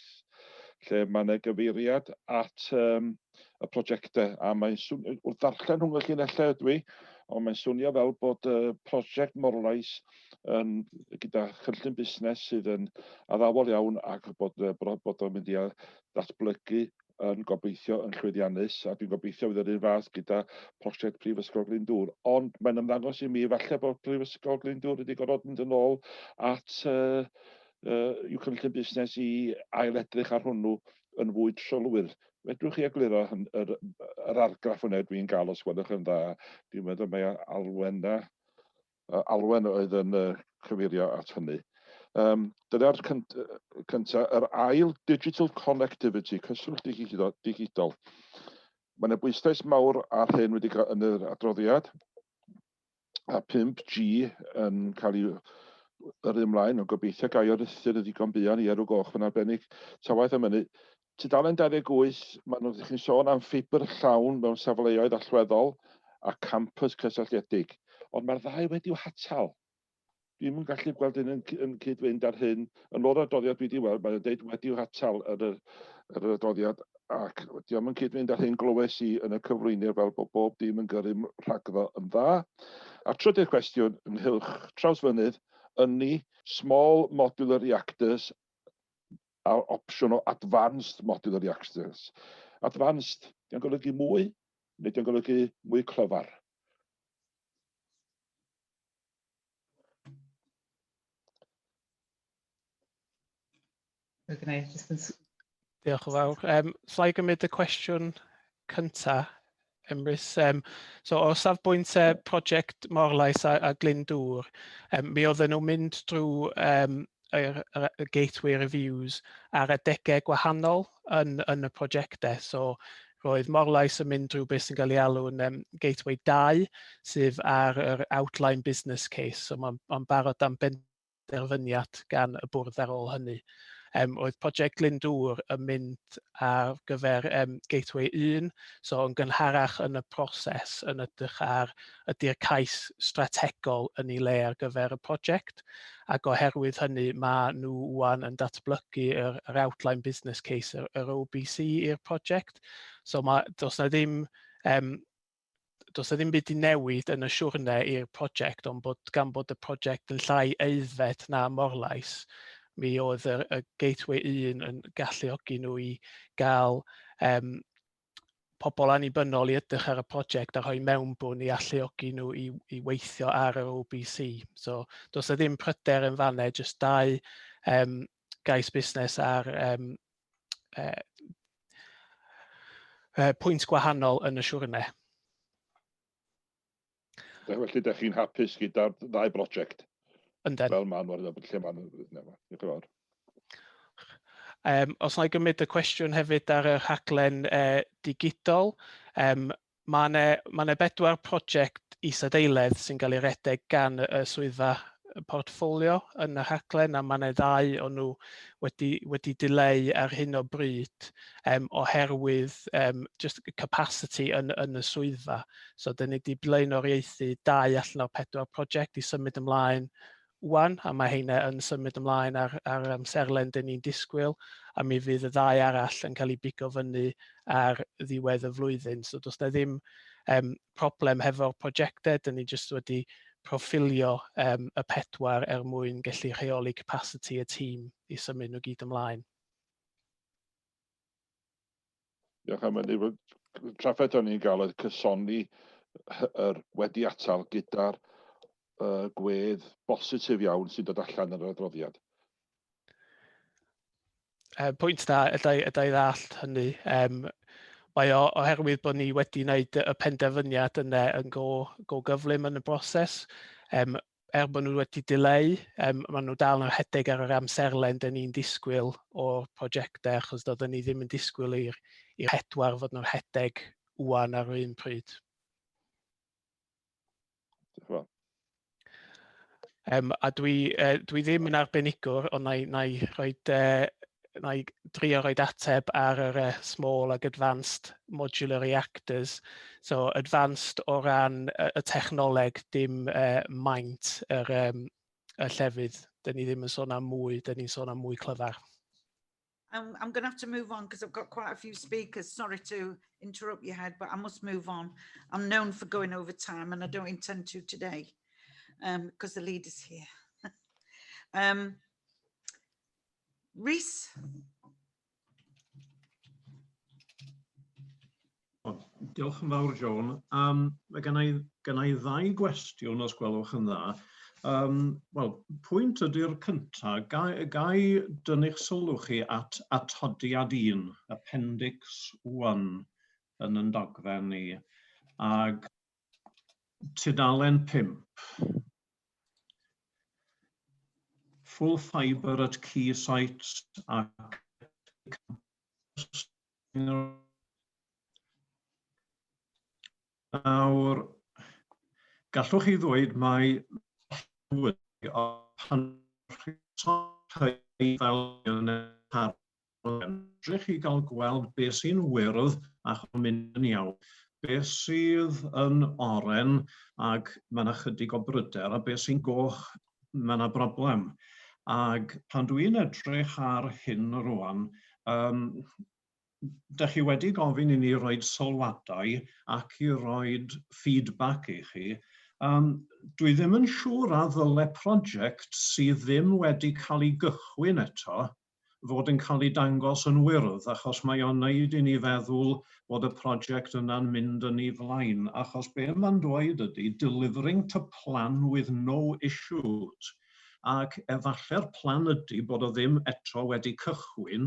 lle mae yna gyfeiriad at um, y prosiectau, a mae'n swnio, wrth ddarllen rhwng y llinellau ydw i, ond mae'n swnio fel bod y prosiect Morlais yn, gyda chynllun busnes sydd yn addawol iawn ac bod, bod o'n mynd i ddatblygu yn gobeithio yn llwyddiannus, a dwi'n gobeithio fydd yr un fath gyda prosiect Prifysgol Glyndŵr. Ond mae'n ymddangos i mi falle bod Prifysgol Glyndŵr wedi gorfod mynd yn ôl at uh, uh, i'w cynllun busnes i ailedrych ar hwnnw yn fwy trylwyr. Fedrwch chi egluro yr, yr argraff hwnna dwi'n gael os gwelwch yn dda? Dwi'n meddwl mae Alwena Alwen oedd yn cyfeirio at hynny. Um, dyna'r cyntaf. Yr ail, digital connectivity, cyswllt digidol. digidol. Mae yna bwyslais mawr ar hyn wedi cael yn yr adroddiad, a 5G yn cael ei yrru ymlaen, ond gobeithio gai o'r rhuthr yn ddigon buan i erw goch yn arbennig. Ta waeth am hynny, tudalen 28, maen nhw'n chi'n sôn am ffibr llawn mewn safleoedd allweddol a campus cysylltiedig, ond mae'r ddau wedi'w hatal. Dwi'm yn gallu gweld hyn yn, yn cyd-fynd ar hyn. Yn ôl yr adroddiad dwi wedi weld, mae'n dweud wedi'w hatal yn yr, yr adroddiad, ac diolch yn cyd-fynd ar hyn glywes i yn y cyflwyniad fel bod bob dim yn gyrru rhagddo yn dda. A trydydd cwestiwn ynghylch Trawsfynydd, ynni, small modular reactors a'r opsiwn o advanced modular reactors. Advanced, di'n golygu mwy, neu di'n golygu mwy clyfar? Diolch yn fawr. Um, Sla i gymryd y cwestiwn cynta, Emrys. Um, so o safbwynt prosiect Morlais a, a Glyndŵr, um, mi oedden nhw'n mynd drwy um, yr, yr, y gateway reviews ar adegau gwahanol yn, yn y prosiectau. So roedd Morlais yn mynd drwy beth sy'n cael ei alw yn um, Gateway 2, sydd ar yr outline business case. So mae'n ma barod am benderfyniad gan y bwrdd ar ôl hynny. Um, oedd prosiect Glyndŵr yn mynd ar gyfer um, Gateway 1, so yn gynharach yn y proses yn edrych ar ydy'r cais strategol yn ei le ar gyfer y prosiect, ac oherwydd hynny mae nhw wan yn datblygu yr, yr outline business case, yr, yr OBC i'r prosiect. So mae, does na ddim um, does 'na ddim byd 'di newid yn y siwrne i'r prosiect, ond bod, gan bod y prosiect yn llai aeddfed na Morlais, mi oedd y, y Gateway 1 yn galluogi nhw i gael um, pobl annibynnol i edrych ar y prosiect a rhoi mewnbwn i alluogi nhw i, i weithio ar yr OBC. So, does 'na ddim pryder yn fanne, jyst dau um, gais busnes ar um, uh, uh, pwynt gwahanol yn y siwrne. Felly, ydych chi'n hapus gyda'r ddau brosiect? Ynden. Fel maen nhw ar y lle maen nhw. Diolch yn fawr. Um, os na i gymryd y cwestiwn hefyd ar y rhaglen uh, digidol, um, mae yna ma bedwar prosiect isadeiledd sy'n cael ei redeg gan y swyddfa portffolio yn y rhaglen a mae yna ddau o nhw wedi, wedi dileu ar hyn o bryd um, oherwydd um, just capacity yn, yn y swyddfa. So, dyn ni wedi blaenoriaethu dau allan o'r pedwar prosiect i symud ymlaen wan, a mae heina yn symud ymlaen ar, ar amserlen dyn ni'n disgwyl, a mi fydd y ddau arall yn cael ei bigo fyny ar ddiwedd y flwyddyn. So does na ddim um, problem hefo'r prosiectau, dyn ni jyst wedi proffilio um, y pedwar er mwyn gallu rheoli capacity y tîm i symud nhw gyd ymlaen. Diolch am hynny. Trafferth o'n i'n gael oedd cysoni yr wedi atal gyda'r uh, gwedd bositif iawn sy'n dod allan yn yr adroddiad. Uh, pwynt da, yda, yda i ddallt hynny. Um, mae o oherwydd bod ni wedi wneud y penderfyniad yna yn go, go gyflym yn y broses. Um, er bod nhw wedi dileu, um, maen nhw dal yn rhedeg ar yr amserlen dyn ni'n disgwyl o'r prosiectau, achos doedden ni ddim yn disgwyl i'r pedwar fod nhw'n rhedeg wan ar yr un pryd. Um, a dwi, uh, dwi ddim yn arbenigwr, ond na i, na i rhoi uh, na i drio roed ateb ar yr small ag advanced modular reactors. So advanced o ran y, y technoleg, dim maint yr, y llefydd. Dyn ni ddim yn sôn am mwy, dyn ni'n sôn am mwy clyfar. I'm going to have to move on because I've got quite a few speakers. Sorry to interrupt you, Head, but I must move on. I'm known for going over time and I don't intend to today because the leader's here. Rhys? O, diolch yn fawr, Joan. Mae gen i ddau gwestiwn, os gwelwch yn dda. Wel, pwynt ydy'r cyntaf. Ga i dynnu'ch sylw chi at atodiad 1, Appendix 1, yn yn dogfen ni, ag tudalen 5. Full fibre at key sites ac Nawr, gallwch chi ddweud mai pan fel yn edrych i gael gweld beth sy'n wyrdd ac yn mynd yn iawn, beth sydd yn oren ac mae yna chydig o bryder, a beth sy'n goch, mae yna broblem. Ac pan dwi'n edrych ar hyn rwan, dach chi wedi gofyn i ni roi sylwadau ac i roi feedback i chi. Dwi ddim yn siŵr a ddyle prosiect sydd ddim wedi cael ei gychwyn eto fod yn cael ei dangos yn wyrdd, achos mae o'n neud i ni feddwl bod y prosiect yna'n mynd yn ei flaen, achos be mae'n dweud ydy delivering to plan with no issues. Ac efallai'r plan ydy bod o ddim eto wedi cychwyn,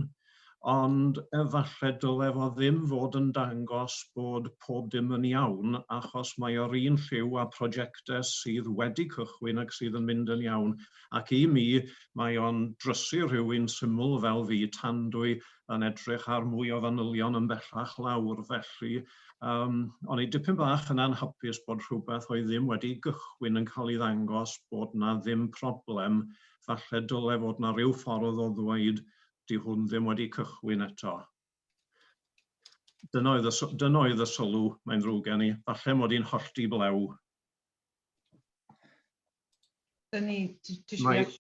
ond efallai dyle fo ddim fod yn dangos bod pob dim yn iawn, achos mae o'r un lliw â prosiectau sydd wedi cychwyn ac sydd yn mynd yn iawn. Ac i mi, mae o'n drysu rhywun syml fel fi tan dwi yn edrych ar mwy o fanylion yn bellach lawr. Felly, o'n i dipyn bach yn anhapus bod rhywbeth oedd ddim wedi gychwyn yn cael ei ddangos bod na ddim problem. Falle dyle fod na ryw ffordd o ddweud di hwn ddim wedi cychwyn eto. Dyna oedd y sylw, mae'n ddrwg gen i. Falle mod i'n hollti blew. Dyn ni, ti Iawn.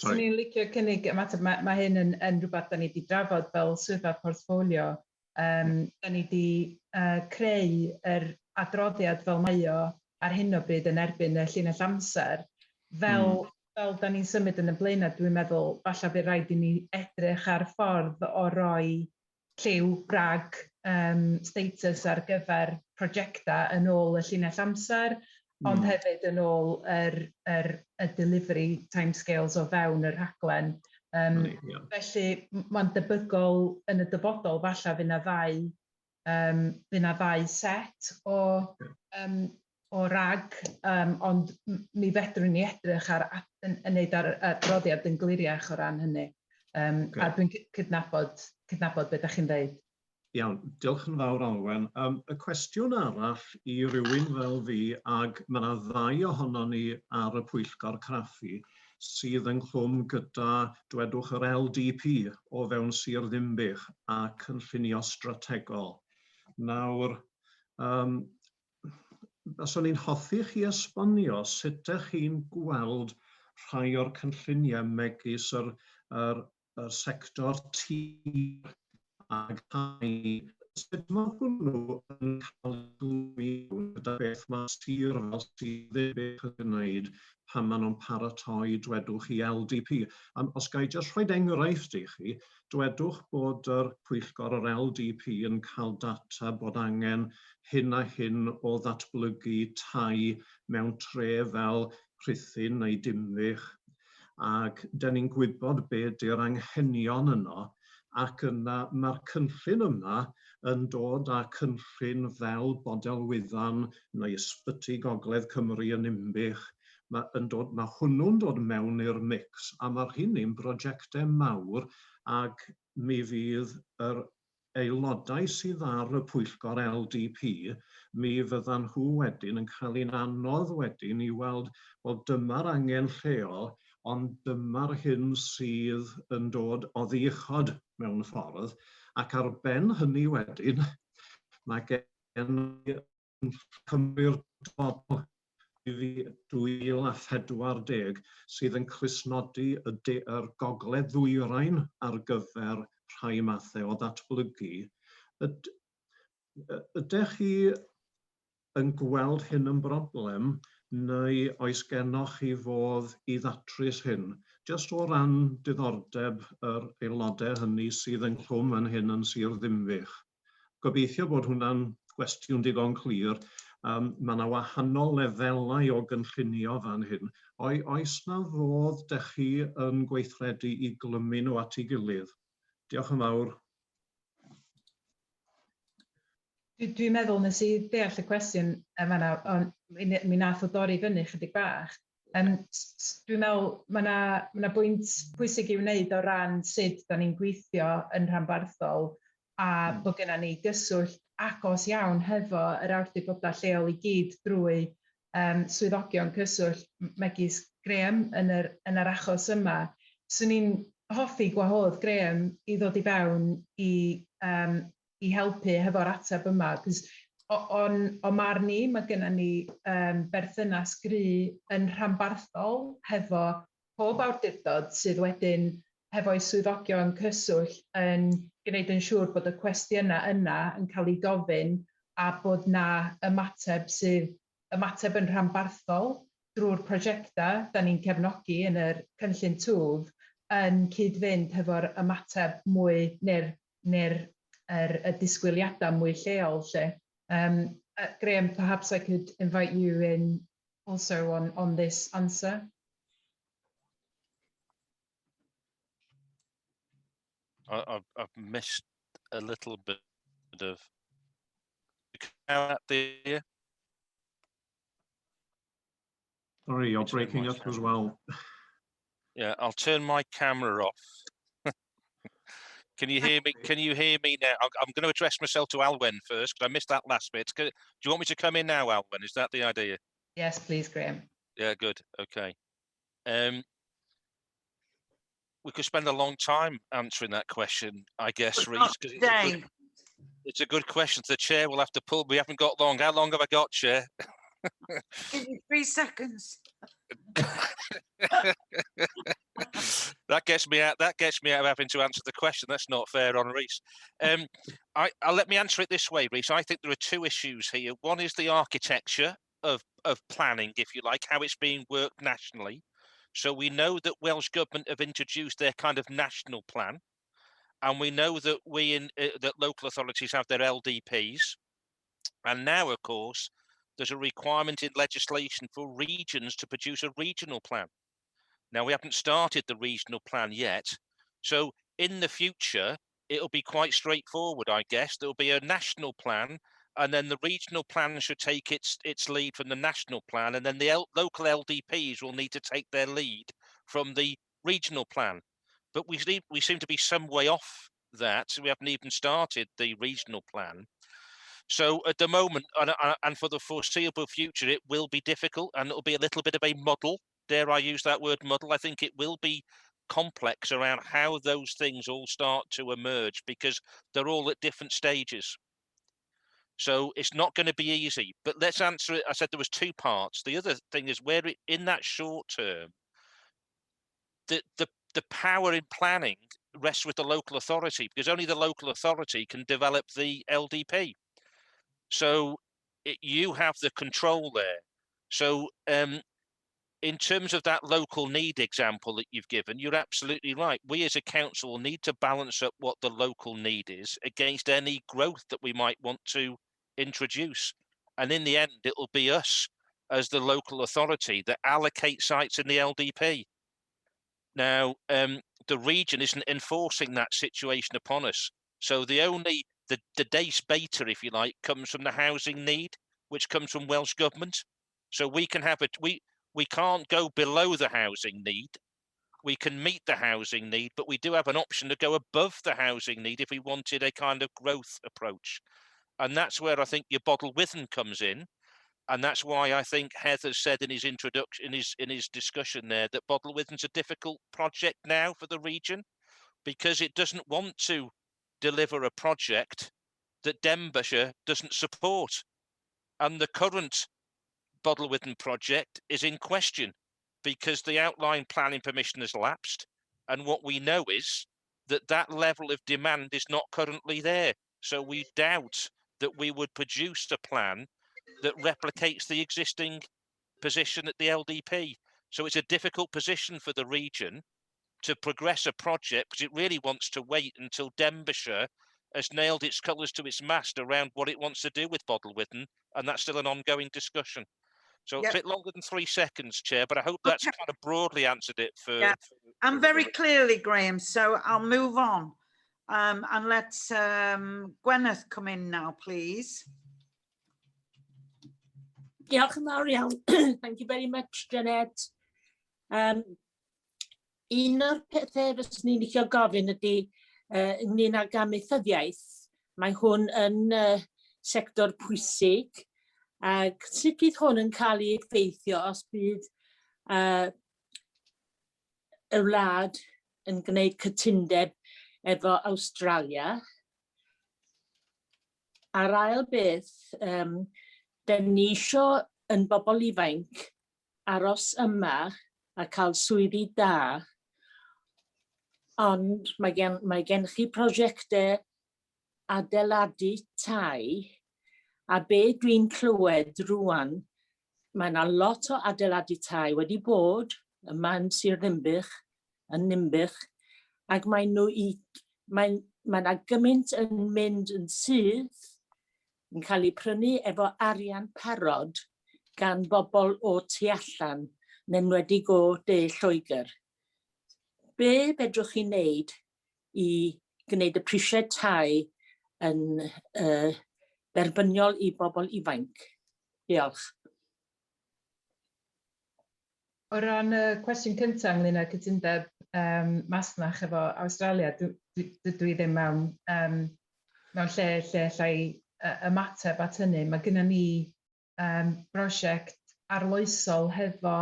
Swn i'n licio cynnig ymateb, mae hyn yn rhywbeth da ni wedi drafod fel swyddfa portffolio. Da ni wedi creu yr adroddiad fel mae o ar hyn o bryd yn erbyn y llinell amser. Fel da ni'n symud yn y blaenau, dwi'n meddwl falle bydd rhaid i ni edrych ar ffordd o roi lliw RAG status ar gyfer prosiectau yn ôl y llinell amser, ond hefyd yn ôl yr y delivery timescales o fewn y rhaglen. Felly mae'n debygol yn y dyfodol falle fydd 'na ddau set o RAG, ond mi fedrwn ni edrych ar yn neud ar adroddiad yn gliriach o ran hynny. A dwi'n cydnabod beth ydych chi'n dweud. Iawn, diolch yn fawr, Alwen. Y cwestiwn arall i rywun fel fi, ag mae yna ddau ohonon ni ar y pwyllgor craffu, sydd ynghlwm gyda, dwedwch, yr LDP o fewn Sir Ddinbych a cynllunio strategol. Nawr, faswn i'n hoffi chi esbonio sut ydych chi'n gweld rhai o'r cynlluniau megis yr sector tir ag tai, sut mae hwnnw yn cael ei gyda beth mae sir fel Sir Ddinbych yn gwneud pan maen nhw'n paratoi, dwedwch, i LDP. Os ga i jyst rhoi enghraifft i chi, dwedwch bod yr pwyllgor yr LDP yn cael data bod angen hyn a hyn o ddatblygu tai mewn tre fel Rhuthun neu Dinbych, ac dyn ni'n gwybod be di'r anghenion yno, ac yna mae'r cynllun yma yn dod â cynllun fel Bodelwyddan neu Ysbyty Gogledd Cymru yn Ninbych, mae hwnnw'n dod mewn i'r mix, a mae'r hynny'n brosiectau mawr, ac mi fydd yr aelodau sydd ar y pwyllgor LDP, mi fyddan nhw wedyn yn cael un anodd wedyn i weld, wel, dyma'r angen lleol, ond dyma'r hyn sydd yn dod oddi uchod mewn ffordd, ac ar ben hynny wedyn, mae gen i Cymru'r Dyfodol 2040 sydd yn clustnodi y de, yr gogledd ddwyrain ar gyfer rhai mathau o ddatblygu. Yd, ydych chi yn gweld hyn yn broblem neu oes gennoch chi fodd i ddatrys hyn? Just o ran diddordeb yr aelodau hynny sydd ynghlwm yn hyn yn Sir Ddinbych. Gobeithio bod hwnna'n gwestiwn digon clir. Mae yna wahanol lefelau o gynllunio fan hyn. Oes na fodd dych chi yn gweithredu i glymu nhw at ei gilydd? Diolch yn fawr. Dwi'n meddwl nes i deall y cwestiwn yn fan'na, ond mi nath o dorri fyny chydig bach. Dwi'n meddwl mae yna ma 'na bwynt pwysig i'w wneud o ran sut da ni'n gweithio yn rhanbarthol a bod genna ni gyswllt agos iawn hefo yr awdurdodau lleol i gyd drwy swyddogion cyswllt megis Graham yn yr achos yma. 'Swn i'n hoffi gwahodd Graham i ddod i fewn i helpu hefo'r ateb yma, 'cos o'n marn i, mae genna ni berthynas gry yn rhanbarthol hefo pob awdurdod sydd wedyn hefo'i swyddogion cyswllt yn gwneud yn siŵr bod y cwestiynau yna yn cael eu gofyn a bod 'na ymateb sydd ymateb yn rhanbarthol drwy'r prosiectau da ni'n cefnogi yn yr cynllun twf yn cyd-fynd hefo'r ymateb mwy neu'r neu y disgwyliadau mwy lleol 'lly. Graham, perhaps I could invite you in also on this answer. I've missed a little bit of out there. Sorry, you're Turn breaking my up as camera. well. Yeah, I'll turn my camera off. Can you hear me? Can you hear me now? I'm going to address myself to Alwen first because I missed that last bit. Do you want me to come in now, Alwen? Is that the idea? Yes, please, Graham. Yeah, good. Okay. We could spend a long time answering that question, I guess, But Rhys, not 'cause today. it's a good question. The chair will have to pull. We haven't got long. How long have I got, Chair? Give you 3 seconds. That gets me out. That gets me out of having to answer the question. That's not fair on Rhys. Let me answer it this way, Rhys. I think there are two issues here. One is the architecture of planning, if you like, how it's being worked nationally. So we know that Welsh Government have introduced their kind of national plan, and we know that that local authorities have their LDPs, and now, of course, there's a requirement in legislation for regions to produce a regional plan. Now, we haven't started the regional plan yet. So in the future, it'll be quite straightforward, I guess. There'll be a national plan, and then the regional plan should take its lead from the national plan, and then the local LDPs will need to take their lead from the regional plan. But we seem to be some way off that. So we haven't even started the regional plan. So at the moment, and for the foreseeable future, it will be difficult, and it'll be a little bit of a muddle. Dare I use that word, muddle? I think it will be complex around how those things all start to emerge, because they're all at different stages. So it's not going to be easy, but let's answer it. I said there was two parts. The other thing is where it, in that short term, the power in planning rests with the local authority, because only the local authority can develop the LDP. So you have the control there. So in terms of that local need example that you've given, you're absolutely right. We as a council need to balance up what the local need is against any growth that we might want to introduce. And in the end, it'll be us as the local authority that allocate sites in the LDP. Now, the region isn't enforcing that situation upon us. So the only, the DACE beta, if you like, comes from the housing need, which comes from Welsh Government. So we can have it, we can't go below the housing need. We can meet the housing need, but we do have an option to go above the housing need if we wanted a kind of growth approach. And that's where I think your Bodelwyddan comes in, And that's why I think Heather said in his introduction, in his discussion there, that Bodelwyddan's a difficult project now for the region, because it doesn't want to deliver a project that Denbighshire doesn't support. And the current Bodelwyddan project is in question because the outline planning permission has lapsed. And what we know is that that level of demand is not currently there. So we doubt that we would produce a plan that replicates the existing position at the LDP. So it's a difficult position for the region to progress a project because it really wants to wait until Denbighshire has nailed its colours to its mast around what it wants to do with Bodelwyddan, and that's still an ongoing discussion. So a bit longer than 3 seconds, Chair, but I hope that's kind of broadly answered it for. Yeah. I'm very clearly, Graham, so I'll move on. And let Gwenydd come in now, please. Diolch yn fawr iawn. Thank you very much, Janet. Un o'r pethau fyswn i'n licio gofyn ydy ynglyn ag amaethyddiaeth. Mae hwn yn sector pwysig, ac sut bydd hwn yn cael ei effeithio os bydd y wlad yn gwneud cytundeb efo Awstralia? A'r ail beth, den ni isio yn bobl ifanc aros yma a cael swyddi da, ond mae gen chi prosiectau adeiladu tai, a be dwi'n clywed rwan, mae yna lot o adeiladu tai wedi bod yma yn Sir Ddinbych, yn Ninbych, ac mae yna gymaint yn mynd yn syth, yn cael eu prynu efo arian parod gan bobl o tu allan, yn enwedig o De Lloegr. Be fedrwch chi wneud i gwneud y prisiau tai yn dderbyniol i bobl ifanc? Diolch. O ran y cwestiwn cyntaf ynglyn â cytundeb masnach efo Awstralia, dydw i ddim mewn lle lle allai ymateb at hynny. Mae gennym ni brosiect arloesol hefo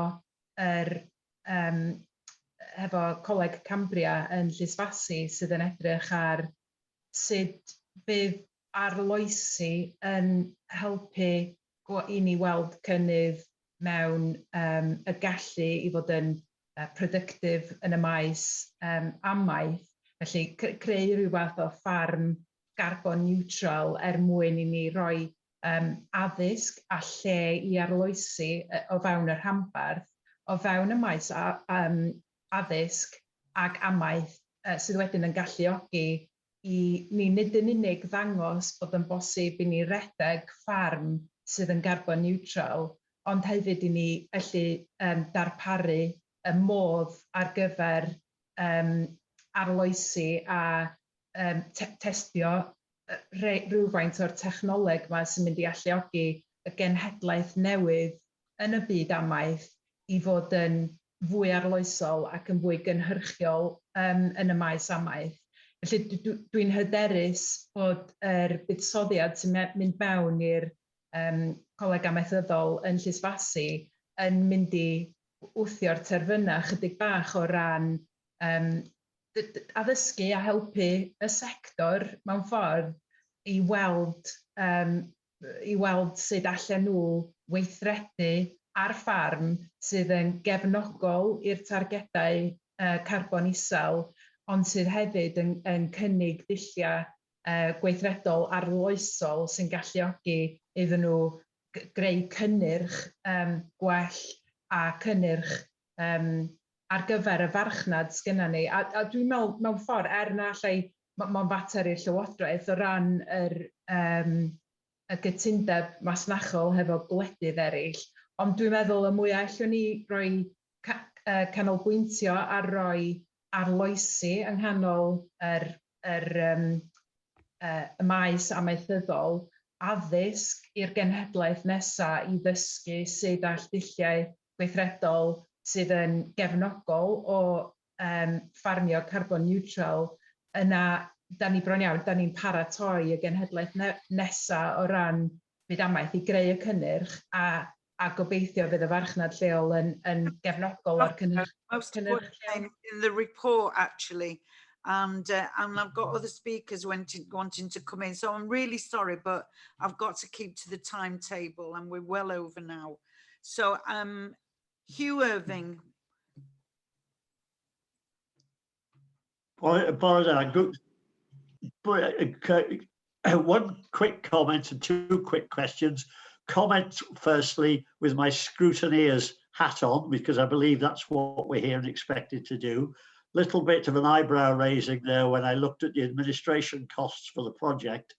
Coleg Cambria yn Llysfasi sydd yn edrych ar sut bydd arloesi yn helpu i ni weld cynnydd mewn y gallu i fod yn productive yn y maes amaeth. Felly creu rhyw fath o ffarm carbon neutral er mwyn i ni roi addysg a lle i arloesi o fewn y rhanbarth, o fewn y maes addysg ac amaeth sydd wedyn yn galluogi i ni nid yn unig ddangos bod yn bosib i ni redeg ffarm sydd yn carbon neutral, ond hefyd i ni allu darparu y modd ar gyfer arloesi a testio rhywfaint o'r technoleg yma sy'n mynd i alluogi y genhedlaeth newydd yn y byd amaeth i fod yn fwy arloesol ac yn fwy gynhyrchiol yn y maes amaeth. Felly dwi'n hyderus bod yr buddsoddiad sy'n mynd mewn i'r Coleg Amaethyddol yn Llysfasi yn mynd i wthio'r terfynau chydig bach o ran addysgu a helpu y sector mewn ffordd i weld sut allan nhw weithredu ar ffarm sydd yn gefnogol i'r targedau carbon isel, ond sydd hefyd yn cynnig dulliau gweithredol arloesol sy'n galluogi iddyn nhw greu cynnyrch gwell a cynnyrch ar gyfer y farchnad sgynna ni. A dwi'n meddwl mewn ffordd, er na allai, mae'n fater i'r Llywodraeth o ran y gytundeb masnachol hefo gwledydd eraill, ond dwi'n meddwl y mwyaf allwn ni roi canolbwyntio ar roi arloesi yng nghanol y maes amaethyddol, addysg i'r genhedlaeth nesaf i ddysgu sut all dulliau gweithredol sydd yn gefnogol o ffarmio carbon neutral, yna da ni bron iawn, da ni'n paratoi y genhedlaeth nesa o ran byd amaeth i greu y cynnyrch a, a gobeithio fydd y farchnad lleol yn, yn gefnogol o'r cynnyrch, Most cynnyrch important lleol. thing in the report actually, and I've got other speakers wanting to come in, so I'm really sorry, but I've got to keep to the timetable and we're well over now. So Hugh Irving. Bore da, good. But one quick comment and two quick questions. Comment firstly with my scrutineer's hat on, because I believe that's what we're here and expected to do. Little bit of an eyebrow raising there when I looked at the administration costs for the project.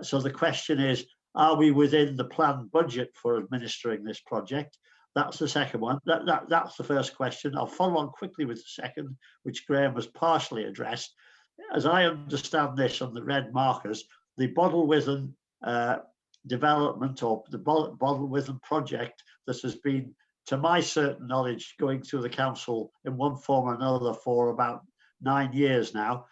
So the question is, are we within the planned budget for administering this project? That's the second one. That's the first question. I'll follow on quickly with the second, which Graham has partially addressed. As I understand this on the red markers, the Bodelwyddan development or the Bodelwyddan project that has been, to my certain knowledge, going through the council in one form or another for about 9 years now,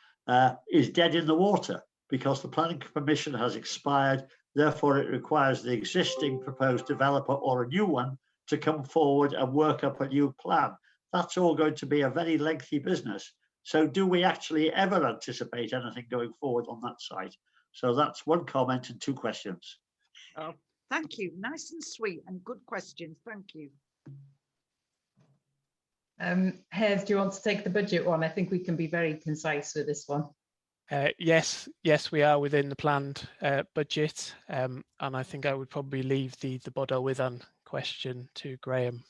is dead in the water because the planning permission has expired. Therefore, it requires the existing proposed developer or a new one to come forward and work up a new plan. That's all going to be a very lengthy business. So do we actually ever anticipate anything going forward on that site? So that's one comment and two questions. Oh, thank you. Nice and sweet and good questions. Thank you. Hedd, do you want to take the budget one? I think we can be very concise with this one. Yes, yes, we are within the planned budget, and I think I would probably leave the Bodelwyddan question to Graham.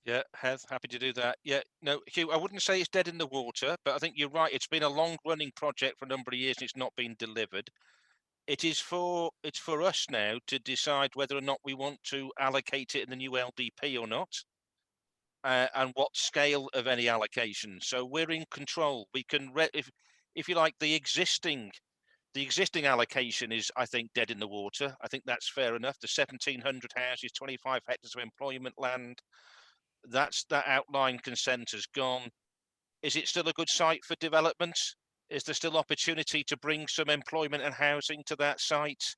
Yeah, Hedd, happy to do that. Yeah, no, Hugh, I wouldn't say it's dead in the water, but I think you're right. It's been a long-running project for a number of years and it's not been delivered. It is for, it's for us now to decide whether or not we want to allocate it in the new LDP or not, and what scale of any allocation. So we're in control. We can, if you like, the existing allocation is, I think, dead in the water. I think that's fair enough. The 1,700 houses, 25 hectares of employment land, that outline consent has gone. Is it still a good site for development? Is there still opportunity to bring some employment and housing to that site?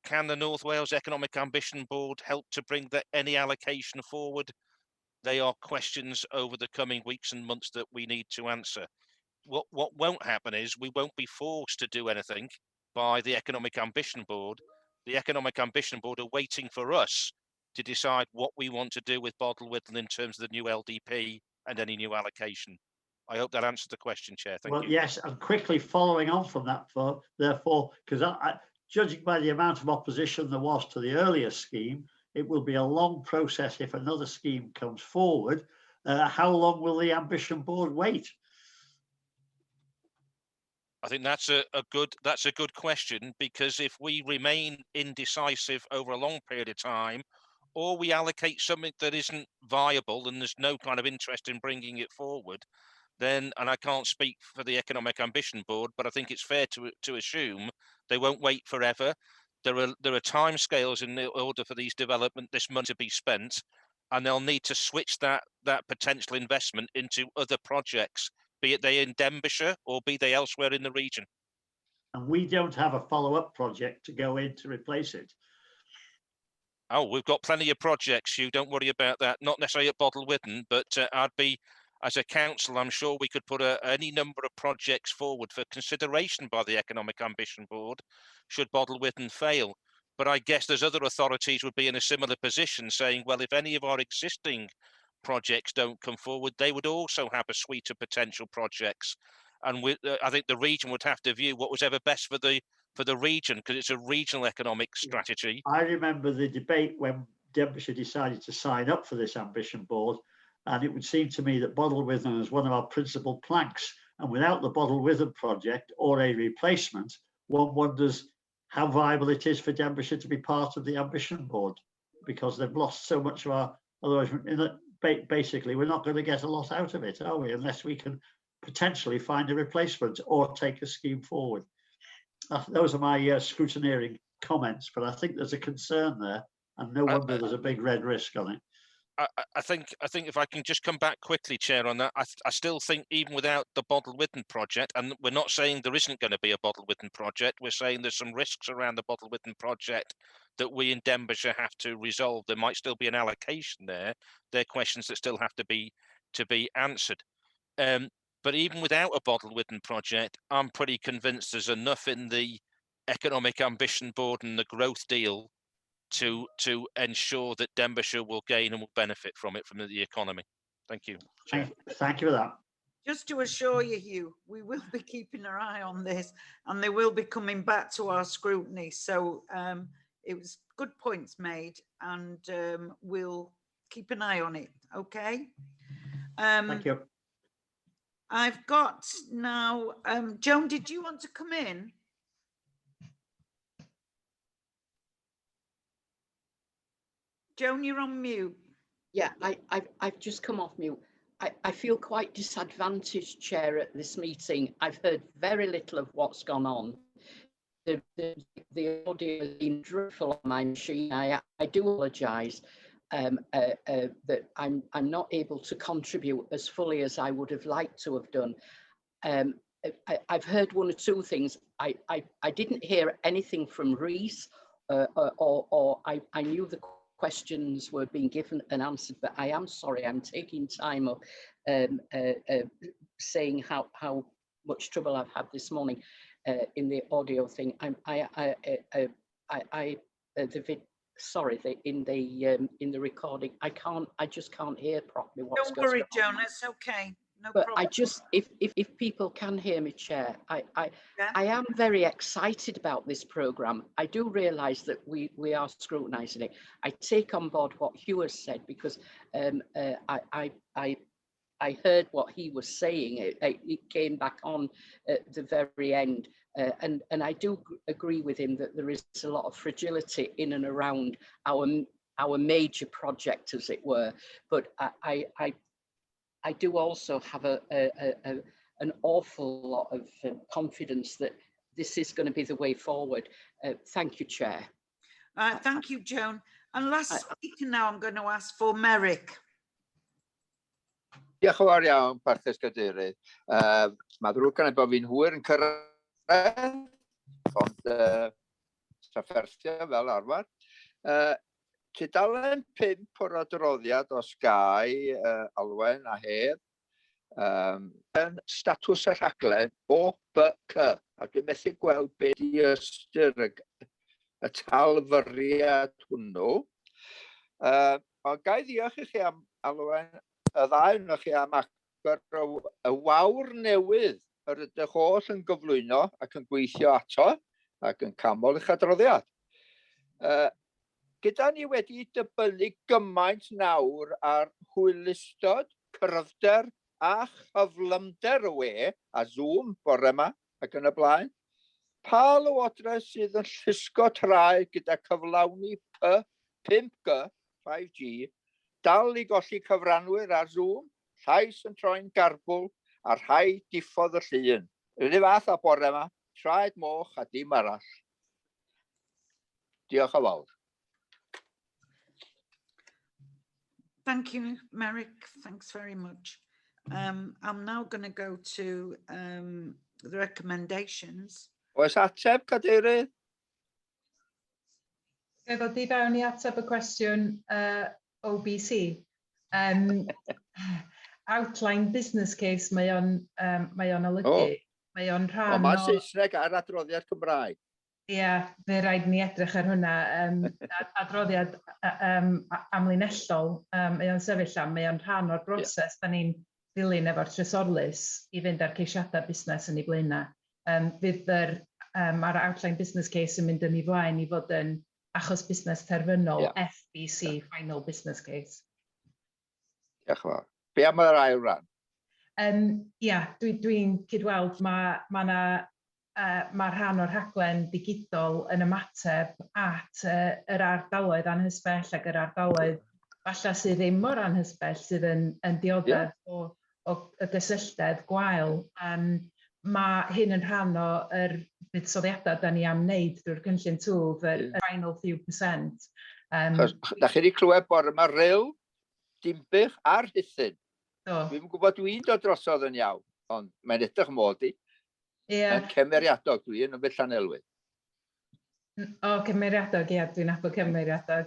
Can the North Wales Economic Ambition Board help to bring any allocation forward? They are questions over the coming weeks and months that we need to answer. What won't happen is we won't be forced to do anything by the Economic Ambition Board. The Economic Ambition Board are waiting for us to decide what we want to do with Bodelwyddan in terms of the new LDP and any new allocation. I hope that answers the question, Chair. Thank you. Yes, and quickly following on from that, therefore, because judging by the amount of opposition there was to the earlier scheme, it will be a long process if another scheme comes forward. How long will the Ambition Board wait? I think that's a good question, because if we remain indecisive over a long period of time, or we allocate something that isn't viable and there's no kind of interest in bringing it forward, then, and I can't speak for the Economic Ambition Board, but I think it's fair to assume they won't wait forever. There are timescales in order for these development, this money to be spent, and they'll need to switch that potential investment into other projects, be it they in Denbighshire or be they elsewhere in the region. And we don't have a follow-up project to go in to replace it. Oh, we've got plenty of projects, Hugh. Don't worry about that. Not necessarily at Bodelwyddan, but I'd be, as a council, I'm sure we could put any number of projects forward for consideration by the Economic Ambition Board should Bodelwyddan fail. But I guess there's other authorities would be in a similar position saying, well, if any of our existing projects don't come forward, they would also have a suite of potential projects. And I think the region would have to view what was ever best for the region, because it's a regional economic strategy. I remember the debate when Denbighshire decided to sign up for this Ambition Board, and it would seem to me that Bodelwyddan is one of our principal planks, and without the Bodelwyddan project or a replacement, one wonders how viable it is for Denbighshire to be part of the Ambition Board, because they've lost so much of our, otherwise, basically, we're not going to get a lot out of it, are we? Unless we can potentially find a replacement or take a scheme forward. Those are my scrutineering comments, but I think there's a concern there, and no wonder there's a big red risk on it. I think if I can just come back quickly, Chair, on that, I still think even without the Bodelwyddan project, and we're not saying there isn't going to be a Bodelwyddan project, we're saying there's some risks around the Bodelwyddan project that we in Denbighshire have to resolve. There might still be an allocation there. There are questions that still have to be to be answered. But even without a Bodelwyddan project, I'm pretty convinced there's enough in the economic ambition board and the growth deal to to ensure that Denbighshire will gain and will benefit from it from the economy. Thank you. Thank, thank you for that. Just to assure you, Hugh, we will be keeping our eye on this and they will be coming back to our scrutiny. So it was good points made and we'll keep an eye on it. Okay. Thank you. I've got now, Joan, did you want to come in? Joan, you're on mute. Yeah, I, I've, I've just come off mute. I, I feel quite disadvantaged, Chair, at this meeting. I've heard very little of what's gone on. The, the, the audio has been dreadful on my machine. I, I do apologise that I'm, I'm not able to contribute as fully as I would have liked to have done. I, I've heard one or two things. I, I, I didn't hear anything from Rhys, or, or I, I knew the questions were being given and answered, but I am sorry, I'm taking time up saying how, how much trouble I've had this morning in the audio thing. I'm, I, I, I, I the vid, sorry, the, in the in the recording, I can't, I just can't hear properly what's Don't going worry, on. Joan, it's okay. No But problem. I just, if, if, if people can hear me, Chair, I, I, Yeah. I am very excited about this programme. I do realise that we, we are scrutinising it. I take on board what Hugh has said because I, I, I, I heard what he was saying. It, it, it came back on at the very end. And, and I do agree with him that there is a lot of fragility in and around our, our major project, as it were. But I, I, I I do also have a, a, a, a an awful lot of confidence that this is going to be the way forward. Thank you, Chair. Thank you, Joan. And last speaker now, I'm going to ask for Merrick. Diolch yn fawr iawn, Parchus Cadeirydd. Mae ddrwg gen i bod fi'n hwyr yn cyrraedd, ond trafferthio fel arfer. Tudalen 5 o'r adroddiad os gai, Alwen a Hedd, yn statws y rhaglen OBC, a dwi'n methu gweld be di ystyr y, y talfyriad hwnnw. Ond gai ddiolch i chi am Alwen, y ddau ohonoch chi am agor y, y wawr newydd yr ydych oll yn gyflwyno ac yn gweithio ato ac yn canmol eich adroddiad. Gyda ni wedi dibynnu gymaint nawr ar hwylustod, cryfder a chyflymder y we a Zoom bore yma ac yn y blaen, pa lywodraeth sydd yn llusgo traed gyda cyflawni P 5G, 5G, dal i golli cyfranwyr ar Zoom, llais yn troi'n garbwl a rhaid diffodd y llun. Yr un fath â bore yma, traed moch a dim arall. Diolch yn fawr. Thank you, Merrick. Thanks very much. I'm now going to go to the recommendations. Oes ateb, Cadeirydd? Ga i ddod i fewn i ateb y cwestiwn OBC? Outline business case mae o'n, mae o'n olygu. O. Mae o'n rhan O, mae'n o... Saesneg ar adroddiad Cymraeg. Ie, fe rhaid ni edrych ar hwnna. Adroddiad amlinellol, mae o'n sefyll am, mae o'n rhan o'r broses da ni'n dilyn efo'r trysorlys i fynd ar ceisiadau busnes yn ei blaenau. Fydd yr, mae'r outline business case yn mynd yn ei flaen i fod yn achos busnes terfynol, FBC, Final Business Case. Diolch yn fawr. Be am yr ail ran? Ia, dwi'n dwi cydweld mae ma 'na ma rhan o'r rhaglen digidol yn ymateb at yr ardaloedd anghysbell ac yr ardaloedd falle sydd ddim mor anghysbell sydd yn, yn dioddef o, o y gysylltedd gwael. Mae hyn yn rhan o yr buddsoddiadau da ni am wneud drwy'r cynllun twf, y y final few percent. Achos, da chi wedi clywed bore yma Rhyl, Dinbych a'r Rhuthun. Do. Dwi'm yn gwybod dwi'n dod drosodd yn iawn, ond mae'n edrych mod i. Ie. Yn cymeriadog dwi yn ymwneud Llanelwy. O, Cefn Meiriadog, ie, dwi'n nabod Cefn Meiriadog.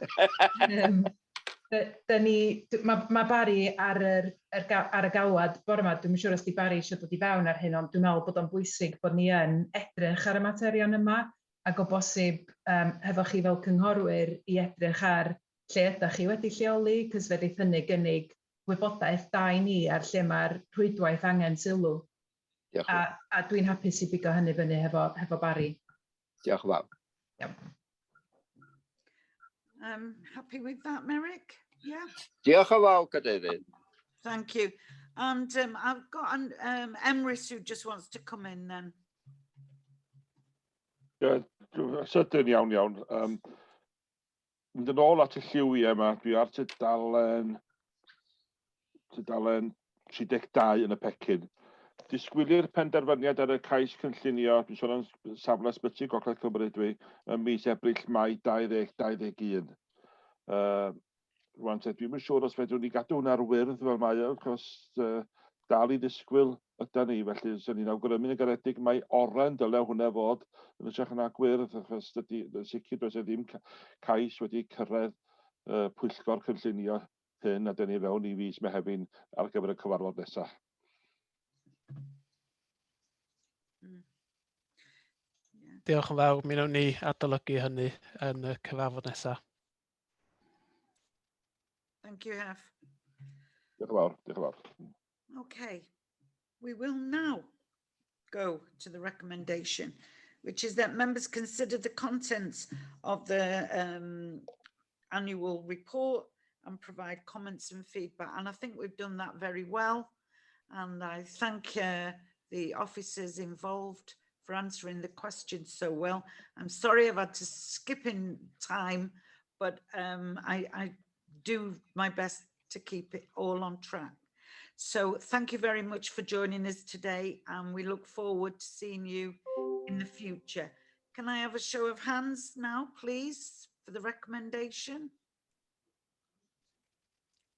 Dyn ni, mae ma Barry ar, yr, yr, ar y galwad bore yma, dwi'n siŵr os di Barry eisiau dod i fewn ar hyn, ond dwi'n meddwl bod o'n bwysig bod ni yn edrych ar y materion yma, ac o bosib um, hefo chi fel cynghorwyr i edrych ar lle ydych chi wedi lleoli, cos fe ddeith hynny gynnig gwybodaeth da i ni ar lle mae'r rhwydwaith angen sylw. Diolch. A, a dwi'n hapus i bigo hynny fyny hefo, hefo Barry. Diolch yn fawr. Iawn. Happy with that, Merrick? Yeah. Diolch yn fawr, Cadeirydd. Thank you. And I've got an, Emrys who just wants to come in then. Ie, sydyn iawn iawn. Mynd yn ôl at y lliwiau yma, dwi ar tudalen 32 yn y pecyn. Disgwylir penderfyniad ar y cais cynllunio, dwi'n sôn am safle ysbyty Gogledd Cymru dwi, ym mis Ebrill Mai 2021. Rwan te, dwi'm yn siŵr os fedrwn ni gadw hwnna ar wyrdd fel mae o, achos dal i ddisgwyl yda ni, felly swn i'n awgrymu'n garedig mai oren dyle hwnna fod yn hytrach na gwyrdd, achos dydy, yn sicr does e ddim cais wedi cyrraedd pwyllgor cynllunio hyn, a dyn ni fewn i fis Mehefin ar gyfer y cyfarfod nesaf. Diolch yn fawr. Mi wnawn ni adolygu hynny yn y cyfarfod nesaf. Thank you, Hef. Diolch yn fawr, diolch yn fawr. Okay, we will now go to the recommendation, which is that members consider the contents of the annual report and provide comments and feedback. And I think we've done that very well. And I thank the officers involved for answering the questions so well. I'm sorry I've had to skip in time, but I do my best to keep it all on track. So thank you very much for joining us today, and we look forward to seeing you in the future. Can I have a show of hands now, please, for the recommendation?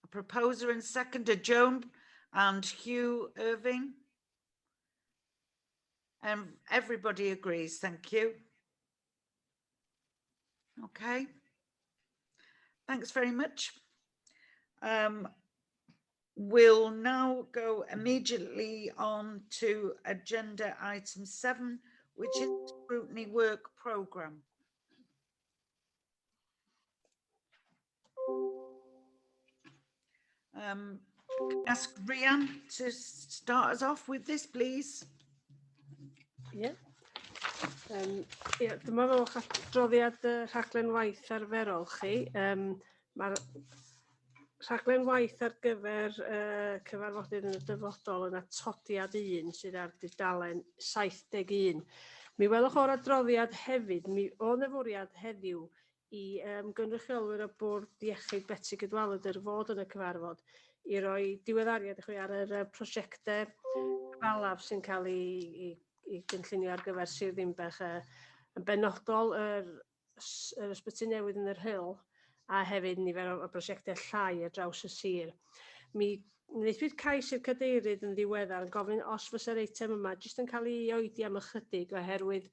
A proposer and seconder, Joan and Hugh Irving. Everybody agrees, thank you. Okay. Thanks very much. We'll now go immediately on to agenda item 7, which is scrutiny work programme. Ask Rhian to start us off with this, please. Yeah. Yeah, dyma fo'ch adroddiad y rhaglen waith arferol chi. Mae'r rhaglen waith ar gyfer cyfarfodydd yn y dyfodol yn atodiad 1 sydd ar dudalen 71. Mi welwch o'r adroddiad hefyd, mi oedd 'na fwriad heddiw i gynrychiolwyr y Bwrdd Iechyd Betsi Cadwaladr fod yn y cyfarfod i roi diweddariad i chi ar yr prosiectau cyfalaf sy'n cael ei gynllunio ar gyfer Sir Ddinbych, yn benodol yr ysbyty newydd yn yr Rhyl a hefyd nifer o brosiectau llai ar draws y sir. Mi wnaethpwyd cais i'r cadeirydd yn ddiweddar yn gofyn os fysa'r eitem yma jyst yn cael ei oedi am ychydig oherwydd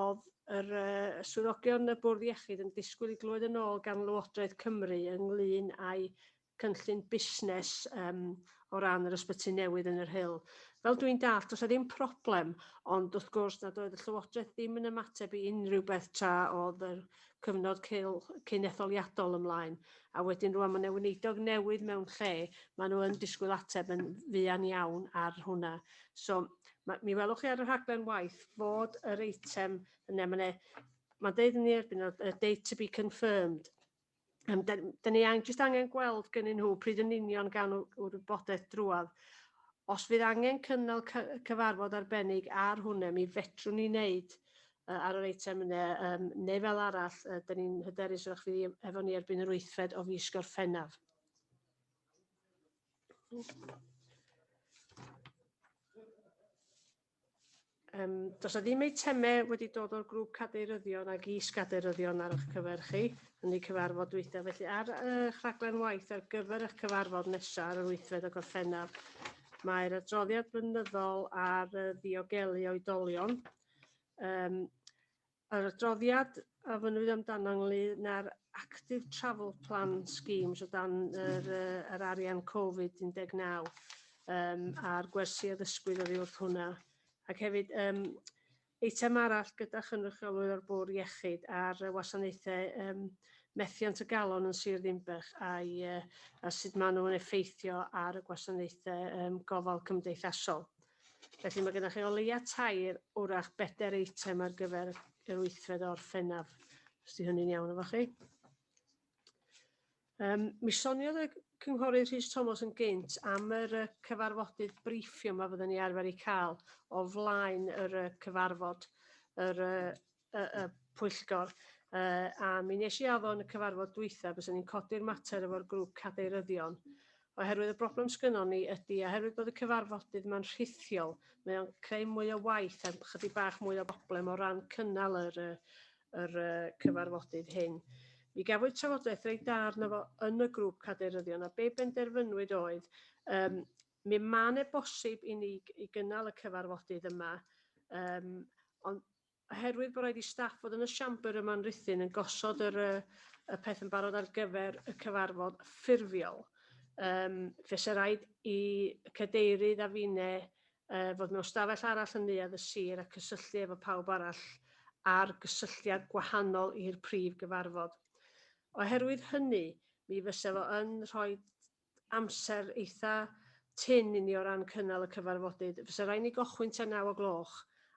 oedd yr swyddogion y Bwrdd Iechyd yn disgwyl i glywed yn ôl gan Lywodraeth Cymru ynglyn â'i cynllun busnes o ran yr ysbyty newydd yn yr Rhyl. Fel dwi'n dallt, does 'na ddim problem, ond wrth gwrs nad oedd y Llywodraeth ddim yn ymateb i unrhyw beth tra oedd yr cyfnod cyn etholiadol ymlaen. A wedyn rwan mae 'na weinidog newydd mewn lle, maen nhw yn disgwyl ateb yn fuan iawn ar hwnna. So, mi welwch chi ar y rhaglen waith fod yr eitem yna, mae'n deud yn ei erbyn o, a date to be confirmed. Dyn ni jyst angen gweld gynnyn nhw pryd yn union gan nhw'r wybodaeth drwadd. Os fydd angen cynnal cyfarfod arbennig ar hwnna, mi fedrwn ni wneud ar yr eitem yna, neu fel arall, dyn ni'n hyderus o'ch fydd efo ni erbyn yr 8fed o fis Gorffennaf. Does 'na ddim eitemau wedi dod o'r grŵp cadeiryddion ac is-gadeiryddion ar eich cyfer chi yn eu cyfarfod dwytha. Felly ar eich rhaglen waith ar gyfer eich cyfarfod nesaf ar yr 8fed o Gorffennaf, mae'r adroddiad blynyddol ar ddiogelu oedolion. Yr adroddiad a ofynnwyd amdano ynglyn â'r Active Travel Plan Schemes o dan yr, yr arian Covid-19 a'r gwersi a ddysgwyd oddi wrth hwnna. Ac hefyd eitem arall gyda chynrychiolwyr o'r Bwrdd Iechyd ar wasanaethau methiant y galon yn Sir Ddinbych a sut maen nhw'n effeithio ar y gwasanaethau gofal cymdeithasol. Felly mae gennych chi o leia 3, wrach 4 eitem ar gyfer yr 8fed o Orffennaf, os 'di hynny'n iawn efo chi. Mi soniodd y Cynghorydd Rhys Thomas yn gynt am yr cyfarfodydd briffio yma fyddwn ni arfer eu cael o flaen yr cyfarfod yr, y pwyllgor. A mi nes i addo yn y cyfarfod dwytha byswn ni'n codi'r mater efo'r grŵp cadeiryddion, oherwydd y broblem sgynnon ni ydy, oherwydd bod y cyfarfodydd yma'n rhithiol, mae o'n creu mwy o waith a chydig bach mwy o broblem o ran cynnal yr cyfarfodydd hyn. Mi gafwyd trafodaeth reit da arno fo yn y grŵp cadeiryddion, a be benderfynwyd oedd, mi ma' 'ne bosib i ni i gynnal y cyfarfodydd yma, ond oherwydd bod rhaid i staff fod yn y siambr yma'n Rhuthun yn gosod y peth yn barod ar gyfer y cyfarfod ffurfiol, fysa rhaid i cadeirydd a finne fod mewn stafell arall yn neuadd y sir a cysylltu efo pawb arall ar gysylltiad gwahanol i'r prif gyfarfod. Oherwydd hynny, mi fysa fo yn rhoi amser eitha tynn i ni o ran cynnal y cyfarfodydd. Fysa rhaid ni gochwyn tua 9 o gloch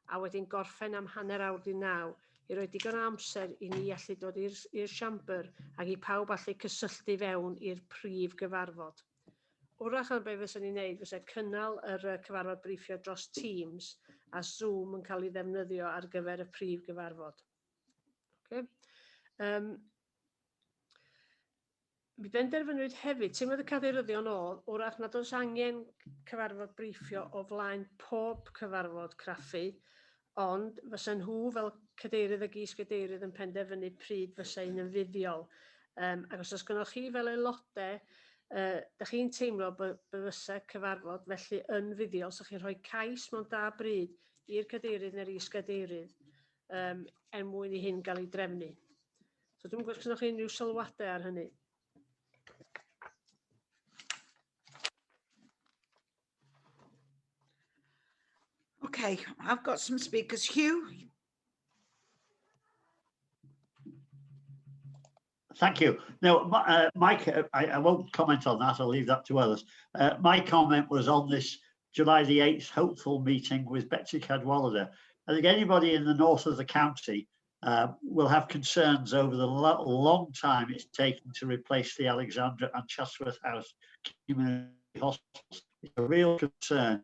a wedyn gorffen am 9:30 i roi digon o amser i ni allu dod i'r siambr ac i pawb allu cysylltu fewn i'r prif gyfarfod. Wrach am be fyswn ni'n neud fysa cynnal yr cyfarfod briffio dros Teams a Zoom yn cael ei ddefnyddio ar gyfer y prif gyfarfod. Okay. Mi benderfynwyd hefyd, teimlodd y cadeiryddion ôl, wrach nad oes angen cyfarfod briffio o flaen pob cyfarfod craffu, ond fysa nhw fel cadeirydd ac is-gadeirydd yn penderfynu pryd fysa un yn fuddiol. Ac os oes gynnoch chi fel aelodau, da chi'n teimlo bod fysa cyfarfod felly yn fuddiol, so chi'n rhoi cais mewn da bryd i'r cadeirydd neu'r is-gadeirydd er mwyn i hyn gael ei drefnu. So dwi'n gwybod os gynnoch chi unrhyw sylwadau ar hynny. Okay, I've got some speakers. Hugh? Thank you. Now, Mike, I won't comment on that. I'll leave that to others. My comment was on this July the 8th hopeful meeting with Betsi Cadwaladr. I think anybody in the north of the county will have concerns over the long time it's taken to replace the Alexandra and Chatsworth House community hospitals. It's a real concern,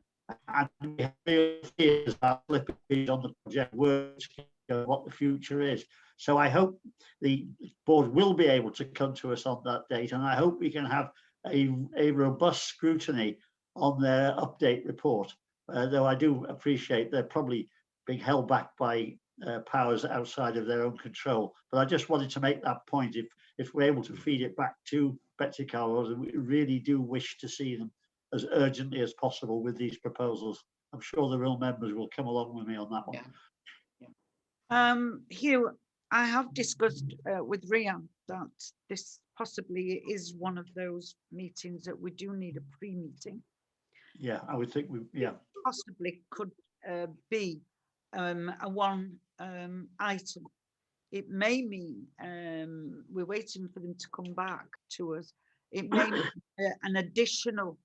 and we have real fears about slippage on the project work, what the future is. So I hope the board will be able to come to us on that date, and I hope we can have a robust scrutiny on their update report, though I do appreciate they're probably being held back by powers outside of their own control. But I just wanted to make that point. If we're able to feed it back to Betsi Cadwaladr, we really do wish to see them as urgently as possible with these proposals. I'm sure the Rhyl members will come along with me on that one. Hugh, I have discussed with Rhian that this possibly is one of those meetings that we do need a pre-meeting. Yeah, I would think we, yeah. It possibly could be a one item. It may mean we're waiting for them to come back to us. It may mean an additional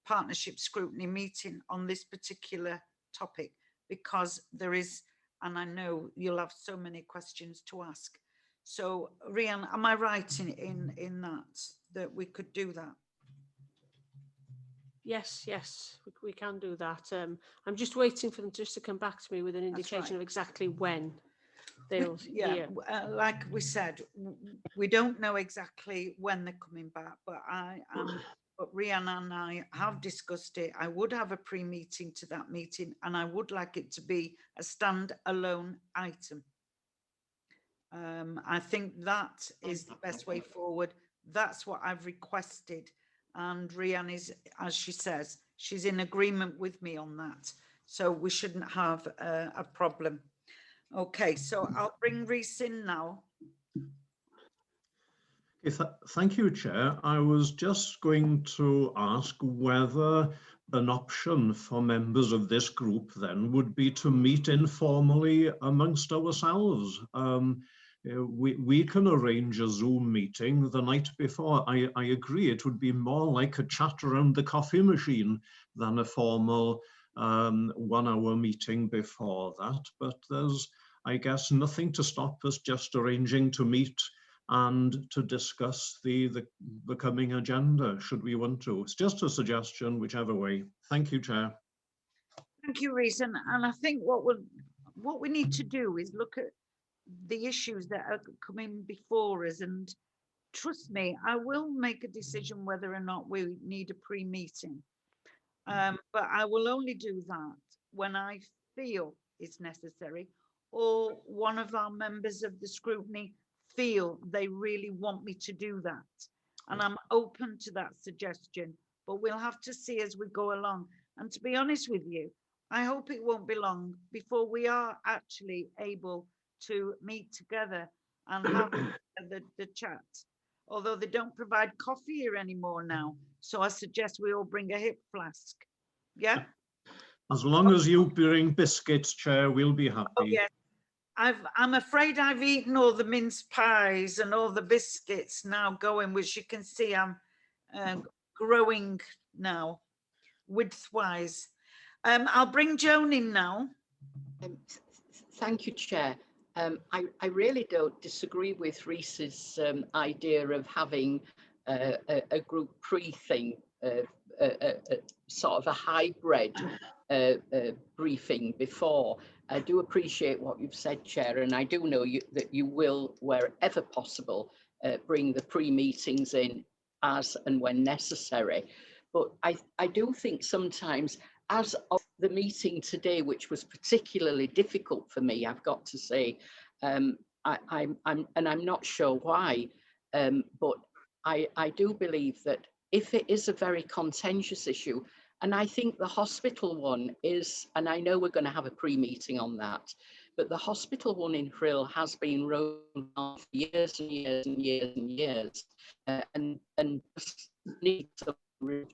partnership scrutiny meeting on this particular topic, because there is, and I know you'll have so many questions to ask. So Rhian, am I right in that we could do that? Yes, we can do that. I'm just waiting for them just to come back to me with an That's indication right. of exactly when they'll hear. Like we said, we don't know exactly when they're coming back, but Rhian and I have discussed it. I would have a pre-meeting to that meeting, and I would like it to be a standalone item. I think that is the best way forward. That's what I've requested. And Rhian is, as she says, she's in agreement with me on that. So we shouldn't have a problem. Okay, so I'll bring Rhys in now. Okay, th thank you, Chair. I was just going to ask whether an option for members of this group then would be to meet informally amongst ourselves. We can arrange a Zoom meeting the night before. I agree, it would be more like a chat around the coffee machine than a formal 1 hour meeting before that. But there's, I guess, nothing to stop us just arranging to meet and to discuss the coming agenda, should we want to. It's just a suggestion, whichever way. Thank you, Chair. Thank you, Rhys. And I think what we need to do is look at the issues that are coming before us, and trust me, I will make a decision whether or not we need a pre-meeting. But I will only do that when I feel it's necessary, or one of our members of the scrutiny feel they really want me to do that. And I'm open to that suggestion, but we'll have to see as we go along. And to be honest with you, I hope it won't be long before we are actually able to meet together and have the chat. Although they don't provide coffee here anymore now. So I suggest we all bring a hip flask. Yeah? As long as you bring biscuits, Chair, we'll be happy. Oh, yes. I'm afraid I've eaten all the mince pies and all the biscuits now going, which you can see I'm growing now, width-wise. I'll bring Joan in now. Thank you, Chair. I really don't disagree with Rhys's idea of having a group pre-thing, sort of a hybrid briefing before. I do appreciate what you've said, Chair, and I do know that you will, wherever possible, bring the pre-meetings in as and when necessary. But I do think sometimes, as of the meeting today, which was particularly difficult for me, I've got to say, and I'm not sure why, but I do believe that if it is a very contentious issue, and I think the hospital one is, and I know we're going to have a pre-meeting on that, but the hospital one in Rhyl has been rolling on for years and years and years and years, and just needs to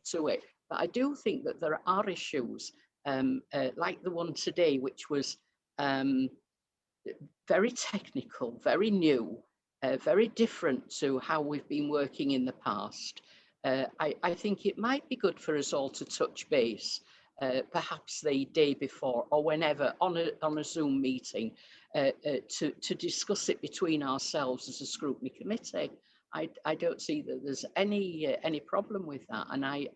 to it. But I do think that there are issues like the one today, which was very technical, very new, very different to how we've been working in the past. I think it might be good for us all to touch base, perhaps the day before or whenever on a Zoom meeting, to discuss it between ourselves as a scrutiny committee. I don't see that there's any problem with that, and I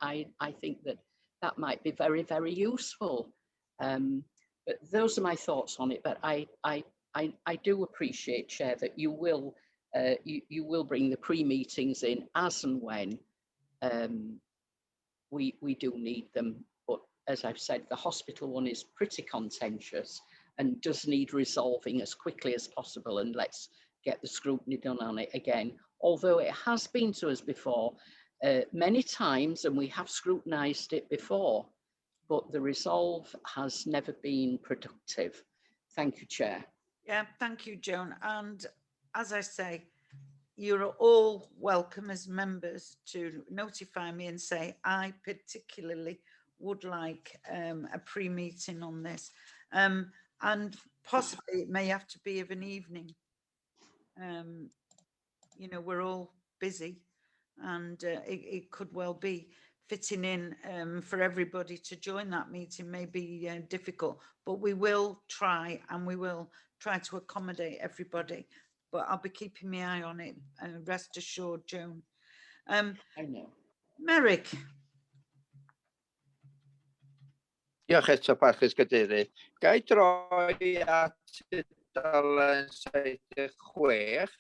think that that might be very, very useful. But those are my thoughts on it. But I do appreciate, Chair, that you will bring the pre-meetings in as and when we do need them. But as I've said, the hospital one is pretty contentious and does need resolving as quickly as possible, and let's get the scrutiny done on it again. Although it has been to us before many times, and we have scrutinised it before, but the resolve has never been productive. Thank you, Chair. Yeah, thank you, Joan. And as I say, you're all welcome as members to notify me and say, I particularly would like a pre-meeting on this. And possibly it may have to be of an evening. We're all busy, and it could well be fitting in for everybody to join that meeting may be difficult, but we will try, and we will try to accommodate everybody. But I'll be keeping my eye on it, rest assured, Joan. I know. Merrick. Diolch eto, Parchus Gadeirydd. Ga i droi at tudalen 76,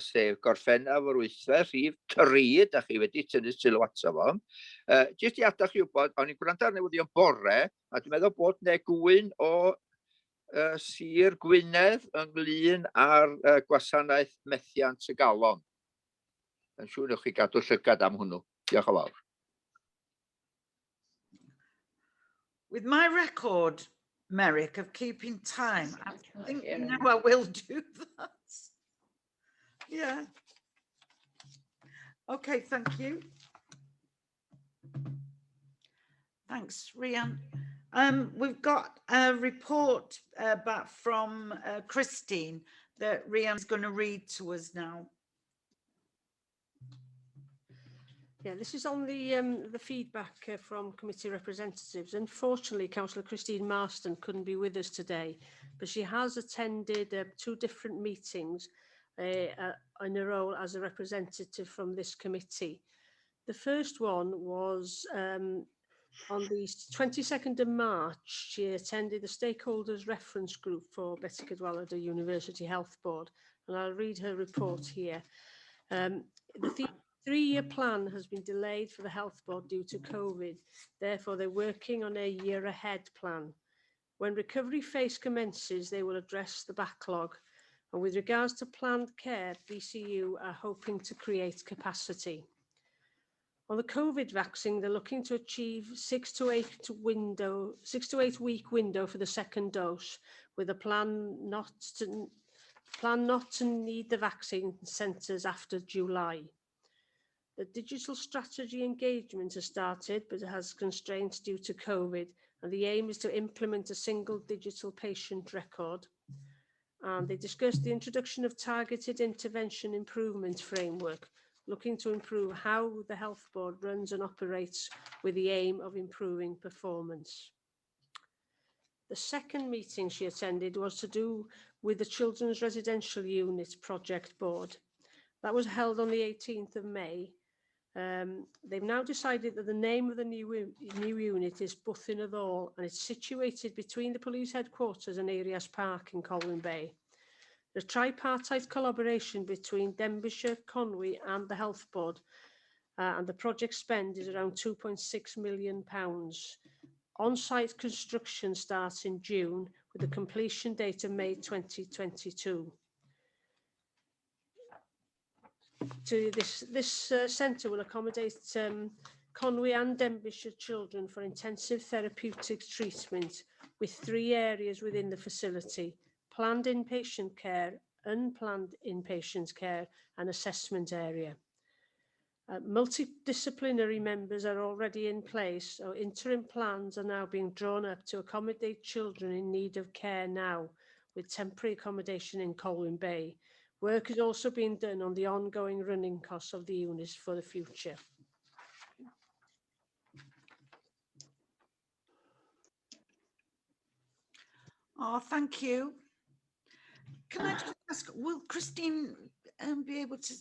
sef Gorffennaf yr wythfed, rhif 3, da chi wedi tynnu sylw ato fo. Jyst i adael chi wybod, o'n i'n gwrando ar newyddion bore, a dwi'n meddwl bod 'na gŵyn o Sir Gwynedd ynglyn â'r gwasanaeth methiant y galon. Yn siŵr newch chi gadw llygad am hwnnw. Diolch yn fawr. With my record Merrick, of keeping time. I Can't think hear now I will do that. Yeah. Okay, thank you. Thanks, Rhian. We've got a report back from Christine that Rhian's going to read to us now. Yeah, this is on the feedback from committee representatives. Unfortunately, Councillor Christine Marston couldn't be with us today, but she has attended two different meetings in her role as a representative from this committee. The first one was on the 22nd of March. She attended the Stakeholders Reference Group for Betsi Cadwaladr University Health Board, and I'll read her report here. The three-year plan has been delayed for the Health Board due to COVID. Therefore, they're working on a year-ahead plan. When recovery phase commences, they will address the backlog. And with regards to planned care, BCU are hoping to create capacity. On the COVID vaccine, they're looking to achieve 6 to 8 week window for the second dose, with a plan not to need the vaccine centres after July. The digital strategy engagement has started, but it has constraints due to COVID, and the aim is to implement a single digital patient record. And they discussed the introduction of targeted intervention improvement framework, looking to improve how the health board runs and operates with the aim of improving performance. The second meeting she attended was to do with the Children's Residential Unit Project Board. That was held on the 18th of May. They've now decided that the name of the new unit is Bwthyn y Ddôl, and it's situated between the police headquarters and Eirias Park in Colwyn Bay. The tripartite collaboration between Denbighshire, Conwy and the Health Board, and the project spend is around £2.6 million. On-site construction starts in June with a completion date of May 2022. To this centre will accommodate Conwy and Denbighshire children for intensive therapeutic treatment, with three areas within the facility: planned inpatient care, unplanned inpatient care and assessment area. Multidisciplinary members are already in place, so interim plans are now being drawn up to accommodate children in need of care now, with temporary accommodation in Colwyn Bay. Work is also being done on the ongoing running costs of the units for the future. Oh, thank you. Can I just ask, will Christine be able to,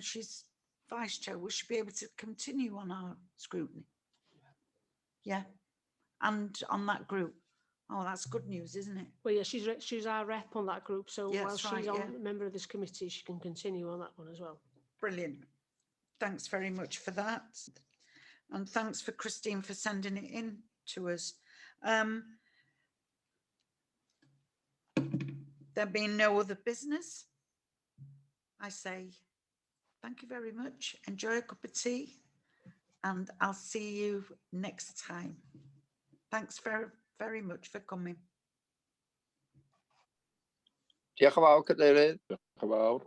she's vice chair, will she be able to continue on our scrutiny? Yeah, and on that group. Oh, that's good news, isn't it? Well, yeah, she's our rep on that group, so Yeah, while that's she's right, on yeah. a member of this committee, she can continue on that one as well. Brilliant. Thanks very much for that. And thanks for Christine for sending it in to us. There being no other business, I say thank you very much. Enjoy a cup of tea and I'll see you next time. Thanks very, very much for coming. Diolch yn fawr, Cadeirydd. Diolch yn fawr.